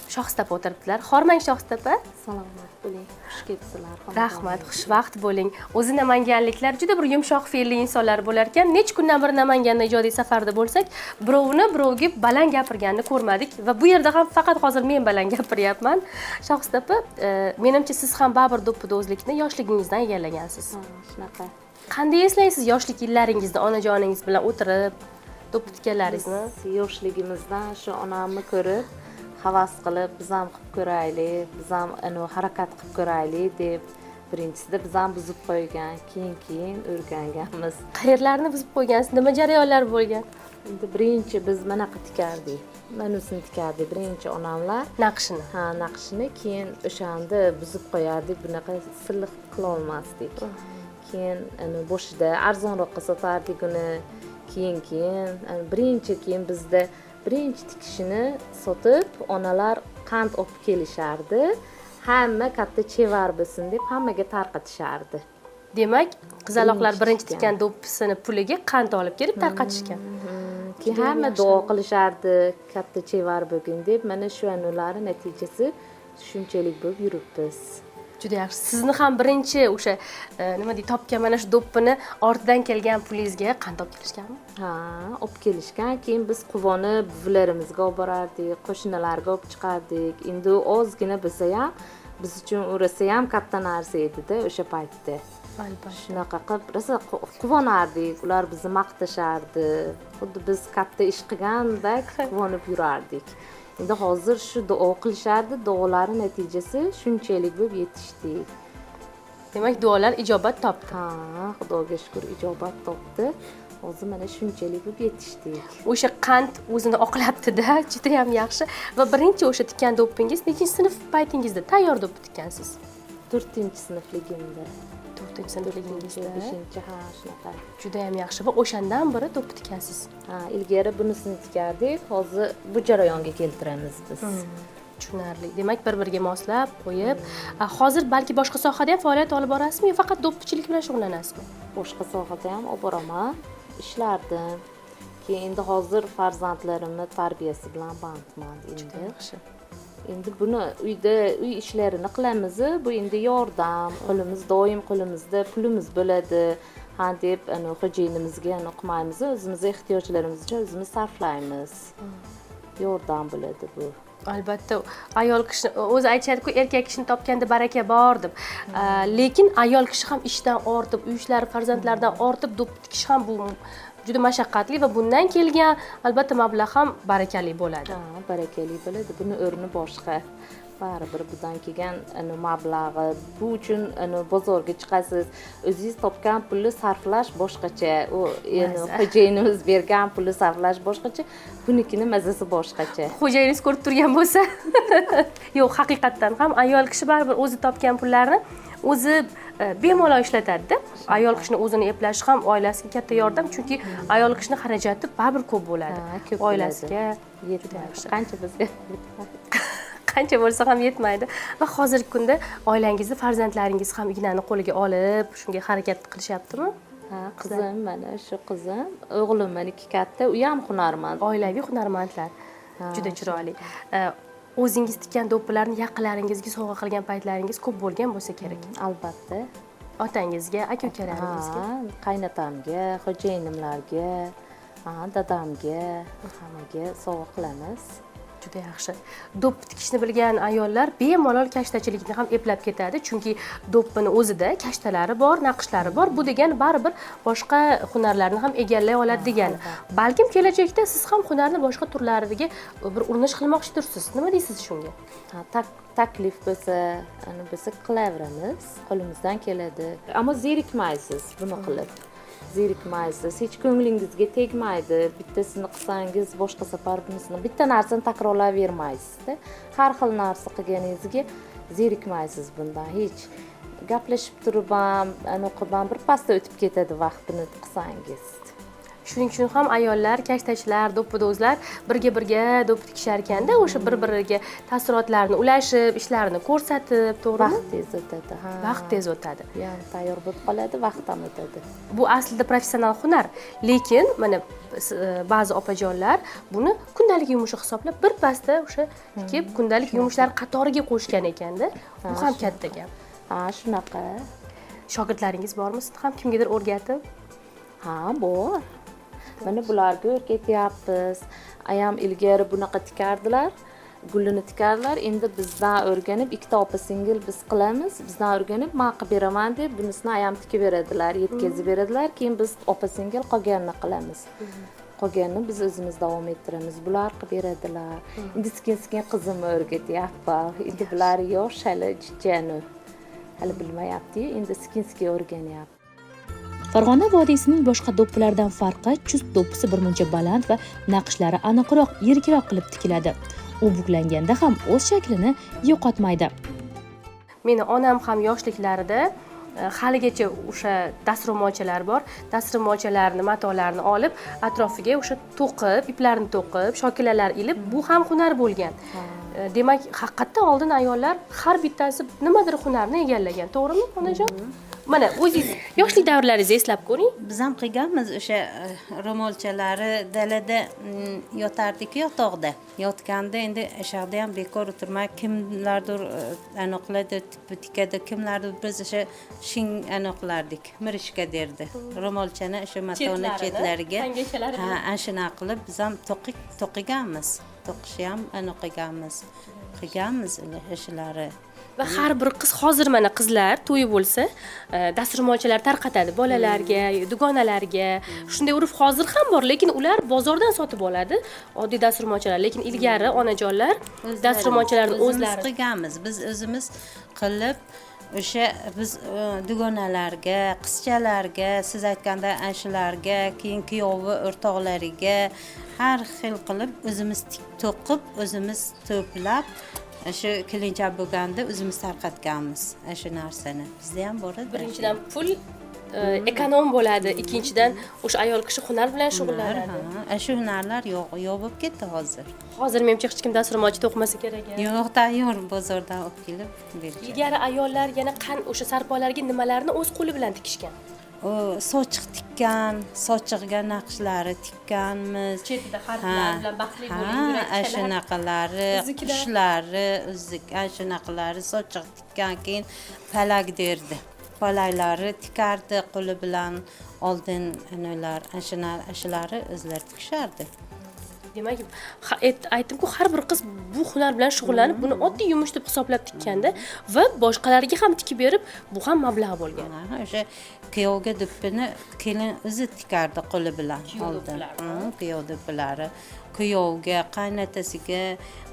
Shohista opa o'tiribdilar. Hormang, Shohista opa. Salomat bo'ling, xush kelibsizlar. Rahmat, xushvaqt bo'ling. O'zi namanganliklar juda bir yumshoq fe'lli insonlar bo'lar ekan. Necha kundan beri Namanganda ijodiy safarda bo'lsak, birovni birovga baland gapirganini ko'rmadik va bu yerda ham faqat hozir men baland gapiryapman. Shohista opa, menimcha, siz ham baribir do'ppidozlikni yoshligingizdan egallagansiz. Ha, shunaqa. Qanday eslaysiz yoshlik yillaringizda onajoningiz bilan o'tirib do'ppi tikkanlaringizni? Biz yoshligimizdan shu onamni ko'rib, havas qilib, biz ham qilib ko'raylik, biz ham anavi harakat qilib ko'raylik deb, birinchisida biz ham buzib qo'ygan, keyin keyin o'rganganmiz. Qayerlarni buzib qo'ygansiz? Nima jarayonlar bo'lgan? Endi birinchi biz manaqa tikardik, manusini tikardik birinchi onamlar. Naqshini. Ha, naqshini. Keyin o'shanda buzib qo'yardik, bunaqa silliq qilolmasdik. Keyin ani boshida arzonroqqa sotardik uni. Keyin keyin ani birinchi, keyin bizda birinchi tikishini sotib, onalar qand olib kelishardi, hamma katta chevar bo'lsin deb hammaga tarqatishardi. Demak, qizaloqlar Birinchi birinchi tikkan. tikkan do'ppisini puliga qand olib kelib tarqatishgan. Keyin Judayam hamma yaxshi. duo qilishardi, katta chevar bo'lgin deb. Mana shu anulari natijasi shunchalik bo'lib yuribmiz. Juda yaxshi. Sizni ham birinchi o'sha nima deydi, topgan mana shu do'ppini ortidan kelgan pulingizga qand olib kelishganmi? Ha, olib kelishgan. Keyin biz quvonib buvilarimizga olib borardik, qo'shnilarga olib chiqardik. Endi u ozgina bo'lsa ham, biz uchun u rosa ham katta narsa edida o'sha paytda. Albatta. Shunaqa qilib rosa quvonardik, ular bizni maqtashardi, xuddi biz katta ish qilgandek quvonib yurardik. Endi hozir shu duo qilishardi, duolari natijasi shunchalik bo'lib yetishdik. Demak, duolar ijobat topdi. Ha, xudoga shukur, ijobat topdi. Hozir mana shunchalik bo'lib yetishdik. O'sha qand o'zini oqlabdi-da, judayam yaxshi. Va birinchi o'sha tikkan do'ppingiz nechinchi sinf paytingizda tayyor do'ppi tikkansiz? 4-sinfligimda. 4-sinfligingizda. 4-, 5, ha, shunaqa. Judayam yaxshi. Va o'shandan beri do'ppi tikkansiz. Ha, ilgari bunisini tikardik, hozir bu jarayonga keltiramiz biz. Tushunarli. Demak, bir biriga moslab qo'yib, hozir balki boshqa sohada ham faoliyat olib borasizmi yo faqat do'ppichilik bilan shug'ullanasizmi? Boshqa sohada ham olib boraman, ishlardim. Keyin endi hozir farzandlarimni tarbiyasi bilan bandman endi. Yaxshi. Endi buni uyda uy ishlarini qilamiz, bu endi yordam, qo'limiz doim qo'limizda pulimiz bo'ladi, ha deb ani xo'jayinimizga ani qilmaymiz, o'zimizni ehtiyojlarimiz uchun o'zimiz sarflaymiz, yordam bo'ladi bu. Albatta, ayol kishi, o'zi aytishadiku, erkak kishini topganda baraka bor deb. Lekin ayol kishi ham ishdan ortib, uy ishlari, farzandlardan ortib do'ppi tikish ham bu juda mashaqqatli va bundan kelgan albatta mablag' ham barakali bo'ladi. Ha, barakali bo'ladi, buni o'rni boshqa baribir. Bundan kelgan ani mablag'i, bu uchun ani bozorga chiqasiz, o'zingiz topgan pulni sarflash boshqacha, u yani Maza. xo'jayinimiz bergan pulni sarflash boshqacha, bunikini mazasi boshqacha. Xo'jayiningiz ko'rib turgan bo'lsa. Yo'q, haqiqatdan ham ayol kishi baribir o'zi topgan pullarni o'zi bemalol ishlatadida. Ayol kishini o'zini eplashi ham oilasiga katta yordam, chunki ayol kishini xarajati baribir ko'p bo'ladi. Ha, ko'p. Oilasiga Yetmaydi, qancha bizga yetmaydi. Qancha bo'lsa ham yetmaydi. Va hozirgi kunda oilangizda farzandlaringiz ham ignani qo'liga olib, shunga harakat qilishyaptimi? Ha, qizim, mana shu qizim, o'g'lim maniki katta, u ham hunarmand. Oilaviy hunarmandlar, juda chiroyli. O'zingiz tikkan do'ppilarni yaqinlaringizga sovg'a qilgan paytlaringiz ko'p bo'lgan bo'lsa kerak. Albatta. Otangizga, aka ukalaringizga. Ha, qaynotamga, xo'jayinimlarga, ha, dadamga, hammaga sovg'a qilamiz. Juda yaxshi. Do'ppi tikishni bilgan ayollar bemalol kashtachilikni ham eplab ketadi, chunki do'ppini o'zida kashtalari bor, naqshlari bor. Bu degani baribir boshqa hunarlarni ham egallay oladi degani. Balkim kelajakda siz ham hunarni boshqa turlariga bir urinish qilmoqchidirsiz. Nima deysiz shunga? Ha, taklif bo'lsa, ani bo'lsa qilaveramiz, qo'limizdan keladi, ammo zerikmaysiz buni qilib, zerikmaysiz, hech ko'nglingizga tegmaydi. Bittasini qilsangiz, boshqa safar bunisini, bitta narsani takrorlayvermaysizda. Har xil narsa qilganingizga zerikmaysiz bundan hech. Gaplashib turib ham, anaqa qilib ham bir pasda o'tib ketadi vaqt buni qilsangiz. Shuning uchun ham ayollar, kashtachilar, do'ppido'zlar birga birga do'ppi tikishar ekanda, o'sha bir biriga taassurotlarni ulashib, ishlarini ko'rsatib, to'g'rimi? Vaqt tez o'tadi, ha. Vaqt tez o'tadi. Bu ham tayyor bo'lib qoladi, vaqt ham o'tadi. Bu aslida professional hunar, lekin mana ba'zi opajonlar buni kundalik yumushi hisoblab, bir pasda o'sha tikib, kundalik yumushlar qatoriga qo'shgan ekanda. Bu ham katta gap. Ha, shunaqa. Shogirdlaringiz bormi? Sizni ham kimgadir o'rgatib? Ha, bor. Mana bularga o'rgatyapmiz. Ayam ilgari bunaqa tikardilar, gulini tikardilar. Endi bizdan o'rganib, ikkita opa singil biz qilamiz, bizdan o'rganib, man qilib beraman deb, bunisini ayam tikib beradilar, yetkazib beradilar. Keyin biz opa singil qolganini qilamiz, qolganini biz o'zimiz davom ettiramiz, bular qilib beradilar. Endi sekin sekin qizimni o'rgatyapman. Endi bular yosh hali, jijjani hali bilmayaptiyu, endi sekin sekin o'rganyapti. Farg'ona vodiysining boshqa do'ppilardan farqi, Chust do'ppisi birmuncha baland va naqshlari aniqroq, yirikroq qilib tikiladi. U buklanganda ham o'z shaklini yo'qotmaydi. Meni onam ham yoshliklarida, haligacha o'sha dastro'molchalar bor, dastro'molchalarni, matolarni olib, atrofiga o'sha to'qib, iplarni to'qib, shokilalar ilib, bu ham hunar bo'lgan. Demak, haqiqatdan oldin ayollar har bittasi nimadir hunarni egallagan, to'g'rimi, onajon? Mana o'zingiz yoshlik davrlaringizni eslab ko'ring. Biz ham qilganmiz o'sha ro'molchalari. Dalada yotardik, yotoqda yotganda, endi o'sha yoqda ham bekor o'tirmay, kimlardir anaqa qiladi, tikadi, kimlardir. Biz o'sha shing anaqa qilardik, mirishka derdi ro'molchani, o'sha matoni Chetlarini, chetlariga. tangachalari. Ha, ana shunaqa qilib biz ham to'qiganmiz, to'qishni ham anaqa qilganmiz, qilganmiz o'shalari. Va har bir qiz hozir, mana qizlar to'yi bo'lsa, dastro'molchalar tarqatadi bolalarga, dugonalarga. Shunday urf hozir ham bor, lekin ular bozordan sotib oladi oddiy dastro'molchalar. Lekin ilgari onajonlar dastro'molchalarni o'zimiz o'zlari qilganmiz. Biz o'zimiz qilib, o'sha biz dugonalarga, qizchalarga, siz aytganda ana shularga, keyin kuyovi o'rtoqlariga har xil qilib o'zimiz to'qib, o'zimiz to'plab, shu kelinchak bo'lganda o'zimiz tarqatganmiz ana shu narsani. Bizda ham bor edi. Birinchidan, pul Эконом bo'ladi, ikkinchidan, o'sha ayol kishi hunar bilan shug'ullanadi. Ha, shu hunarlar yo'q, yo'q bo'lib ketdi hozir. Hozir menimcha hech kim dastro'molchi to'qimasa kerak, a? Yo'q, tayyor bozordan olib kelib berishadi. Ilgari ayollar yana o'sha sarpolarga nimalarni o'z qo'li bilan tikishgan? U sochiq tikkan, sochig'iga naqshlari tikkanmiz. Chetida harflar bilan "Baxtli bo'ling", yurakchalar. Shunaqalari, Uzuklar. Qushlari, uzuk, ana shunaqalari, sochiq tikkan, keyin palak derdi. Palaklari tikardi qo'li bilan oldin analar, ana shulari o'zlari tikishardi. Demak, aytdimku, har bir qiz bu hunar bilan shug'ullanib, buni oddiy yumush deb hisoblab tikkanda va boshqalarga ham tikib berib, bu ham mablag' bo'lgan. Ha, o'sha kuyovga do'ppini kelin o'zi tikardi qo'li bilan Kuyov oldin. do'ppilari. Kuyov do'ppilari. Kuyovga, qaynotasiga,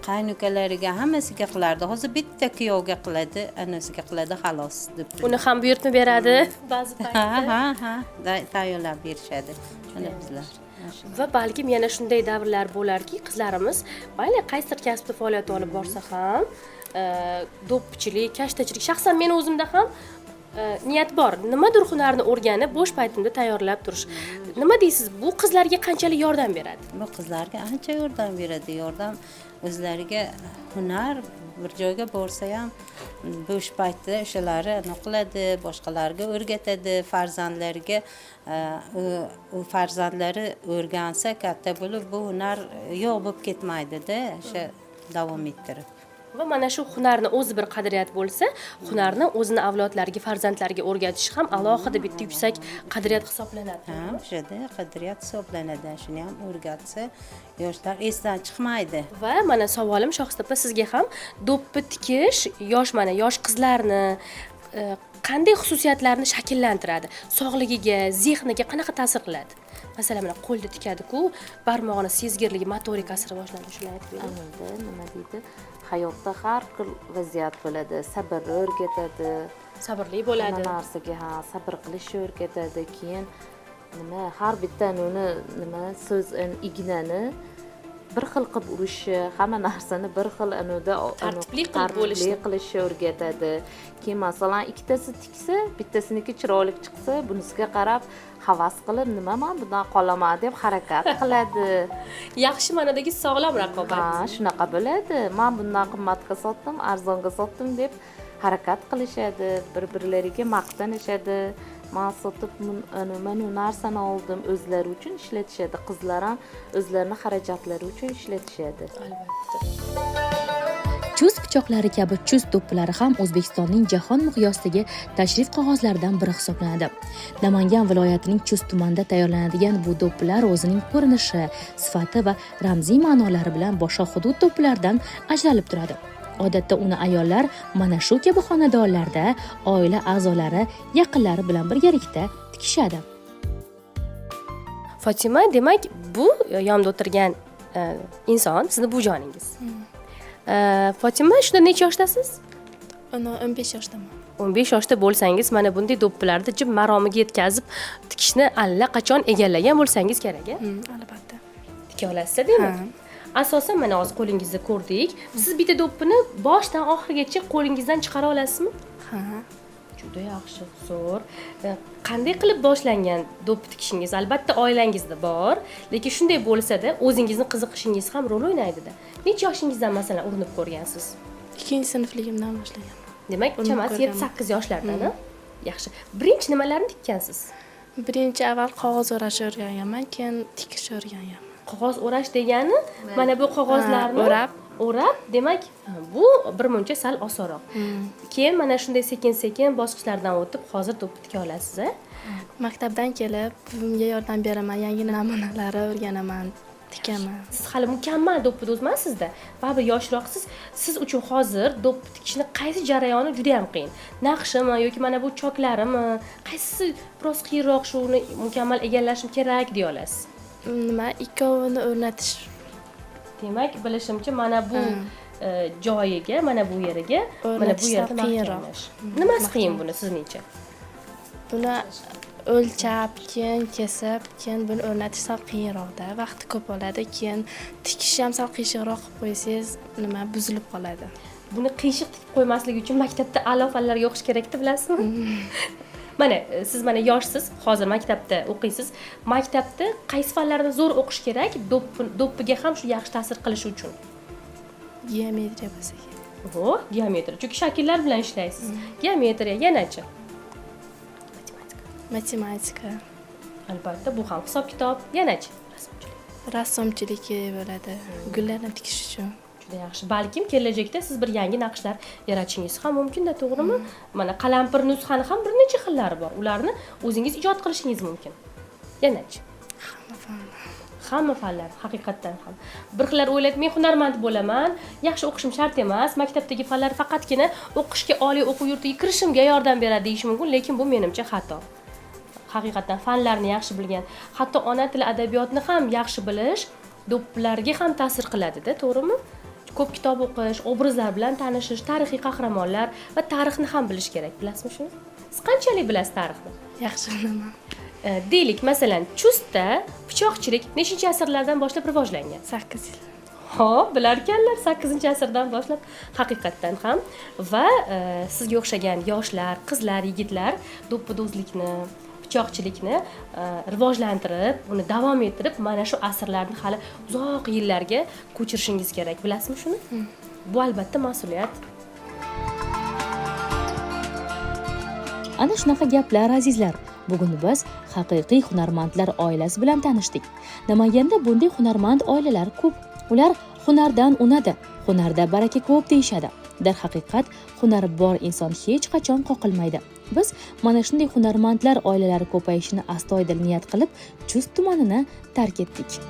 qaynukalariga, hammasiga qilardi. Hozir bitta kuyovga qiladi, anasiga qiladi, xolos do'ppi. Uni ham buyurtma beradi ba'zi Ha, paytda. ha, tayyorlab berishadi. Mana bizlar. Va balkim yana shunday davrlar bo'larki, qizlarimiz mayli qaysidir kasbda faoliyat olib borsa ham, do'ppichilik, kashtachilik, shaxsan meni o'zimda ham niyat bor, nimadir hunarni o'rganib, bo'sh paytimda tayyorlab turish. Nima deysiz, bu qizlarga qanchalik yordam beradi? Bu qizlarga ancha yordam beradi. Yordam o'zlariga hunar, bir joyga borsa ham bo'sh paytda o'shalari anaqa qiladi, boshqalarga o'rgatadi, farzandlariga, u farzandlari o'rgansa, katta bo'lib bu hunar yo'q bo'lib ketmaydida, o'sha davom ettirib. Va mana shu hunarni o'zi bir qadriyat bo'lsa, hunarni o'zini avlodlariga, farzandlariga o'rgatish ham alohida bitta yuksak qadriyat hisoblanadi. Ha, o'shada qadriyat hisoblanadi. Shuni ham o'rgatsa, yoshlar esdan chiqmaydi. Va mana savolim, Shohista opa, sizga ham: do'ppi tikish yosh, mana yosh qizlarni qanday xususiyatlarni shakllantiradi, sog'ligiga, zehniga qanaqa ta'sir qiladi? Masalan, mana qo'lda tikadiku, barmog'ini sezgirligi, motorikasi rivojlanadi, shuni aytib bering. Amalda, nima deydi, hayotda har xil vaziyat bo'ladi, sabrni o'rgatadi. Sabrli bo'ladi. Hamma narsaga, ha, sabr qilishni o'rgatadi. Keyin nima, har bitta uni nima so'z, ignani bir xil qilib urishi, hamma narsani bir xil anuda Tartibli qilib tartibli bo'lishni. qilishni o'rgatadi. Keyin, masalan, ikkitasi tiksa, bittasiniki chiroyli chiqsa, bunisiga qarab havas qilib, nima, man bundan qolaman deb harakat qiladi. Yaxshi ma'nodagi sog'lom raqobat. Ha, shunaqa bo'ladi. Man bundan qimmatga sotdim, arzonga sotdim deb harakat qilishadi, bir birlariga maqtanishadi. Man sotib mana bu narsani oldim, o'zlari uchun ishlatishadi. Qizlar ham o'zlarini xarajatlari uchun ishlatishadi. Albatta. Chust pichoqlari kabi chust do'ppilari ham O'zbekistonning jahon miqyosidagi tashrif qog'ozlaridan biri hisoblanadi. Namangan viloyatining Chust tumanida tayyorlanadigan bu do'ppilar o'zining ko'rinishi, sifati va ramziy ma'nolari bilan boshqa hudud do'ppilaridan ajralib turadi. Odatda uni ayollar mana shu kabi xonadonlarda oila a'zolari, yaqinlari bilan birgalikda tikishadi. Fotima, demak, bu yonida o'tirgan inson sizni buvijoningiz. Fotima, shunda necha yoshdasiz? Uni 15 yoshdaman. 15 yoshda bo'lsangiz, mana bunday do'ppilarni jim maromiga yetkazib tikishni allaqachon egallagan bo'lsangiz kerak, a? Albatta. Tika olasiz, demak? Ha. Asosan mana hozir qo'lingizda ko'rdik. Siz bitta do'ppini boshidan oxirigacha qo'lingizdan chiqara olasizmi? Ha. Juda yaxshi, zo'r. Qanday qilib boshlangan do'ppi tikishingiz? Albatta oilangizda bor, lekin shunday bo'lsa-da o'zingizni qiziqishingiz ham rol o'ynaydida. Necha yoshingizdan, masalan, urinib ko'rgansiz? Ikkinchi sinfligimdan boshlaganman. Demak, Urinib chamasi ko'rganman. 7-8 yoshlardan, a? Yaxshi. Birinchi nimalarni tikkansiz? Birinchi avval qog'oz o'rashni o'rganganman, keyin tikishni o'rganganman. Qog'oz o'rash degani mana bu qog'ozlarni Ha, o'rab. O'rab, demak, bu birmuncha sal osonroq. Keyin mana shunday sekin-sekin bosqichlardan o'tib, hozir do'ppi tika olasiz, a? Maktabdan kelib buvimga yordam beraman, yangi namunalari o'rganaman, tikaman. Siz hali mukammal do'ppi emassizda, baribir yoshroqsiz. Siz uchun hozir do'ppi tikishni qaysi jarayoni juda ham qiyin? Naqshimi yoki mana bu choklarimi? Qaysisi biroz qiyinroq, shuni mukammal egallashim kerak deya olasiz? Nima, ikkovini o'rnatish. Demak, bilishimcha, mana bu joyiga, mana bu yeriga, mana bu O'rnatish yerda sal qiyinroq. mahkamlash. Nimasi qiyin buni sizningcha? Buni o'lchab, keyin kesib, keyin buni o'rnatish sal qiyinroqda, vaqti ko'p oladi. Keyin tikish ham sal qiyshiqroq qilib qo'ysangiz, nima, buzilib qoladi. Buni qiyshiq tikib qo'ymaslik uchun maktabda a'lo fanlarga o'qish kerakda, bilasizmi? Mana siz mana yoshsiz, hozir maktabda o'qiysiz. Maktabda qaysi fanlarni zo'r o'qish kerak, do'ppiga ham shu yaxshi ta'sir qilishi uchun? Geometriya bo'lsa kerak. O, geometriya. Chunki shakllar bilan ishlaysiz. Geometriya, yanachi? Matematika. Albatta, bu ham hisob-kitob, yanachi? Rasmchilik. Rassomchilik kerak bo'ladi. Gullarni tikish uchun. Juda yaxshi. Balkim kelajakda siz bir yangi naqshlar yaratishingiz ham mumkin-da, to'g'rimi? Mana qalampir nusxani ham bir necha xillari bor. Ularni o'zingiz ijod qilishingiz mumkin. Yanachi? Hamma fanlar. Hamma fanlar, haqiqatdan ham. Bir xillar o'ylaydi, men hunarmand bo'laman, yaxshi o'qishim shart emas, maktabdagi fanlar faqatgina o'qishga, oliy o'quv yurtiga kirishimga yordam beradi deyish mumkin, lekin bu menimcha xato. Haqiqatdan fanlarni yaxshi bilgan, hatto ona tili adabiyotni ham yaxshi bilish do'ppilarga ham ta'sir qiladida, to'g'rimi? Ko'p kitob o'qish, obrazlar bilan tanishish, tarixiy qahramonlar va tarixni ham bilish kerak. Bilasizmi shuni? Siz qanchalik bilasiz tarixni? Yaxshi bilaman. Deylik, masalan, Chustda pichoqchilik nechinchi asrlardan boshlab rivojlangan? 8 yil. Xo'p, bilarkanlar, 8-asrdan boshlab haqiqatdan ham. Va sizga o'xshagan yoshlar, qizlar, yigitlar do'ppi-do'zlikni, pichoqchilikni rivojlantirib, uni davom ettirib, mana shu asrlarni hali uzoq yillarga ko'chirishingiz kerak. Bilasizmi shuni? Bu albatta mas'uliyat. Ana shunaqa gaplar, azizlar. Bugun biz haqiqiy hunarmandlar oilasi bilan tanishdik. Namanganda bunday hunarmand oilalar ko'p. Ular hunardan unadi, hunarda baraka ko'p deyishadi. Darhaqiqat, hunari bor inson hech qachon qoqilmaydi. Biz mana shunday hunarmandlar oilalari ko'payishini astoydil niyat qilib, Chust tumanini tark etdik.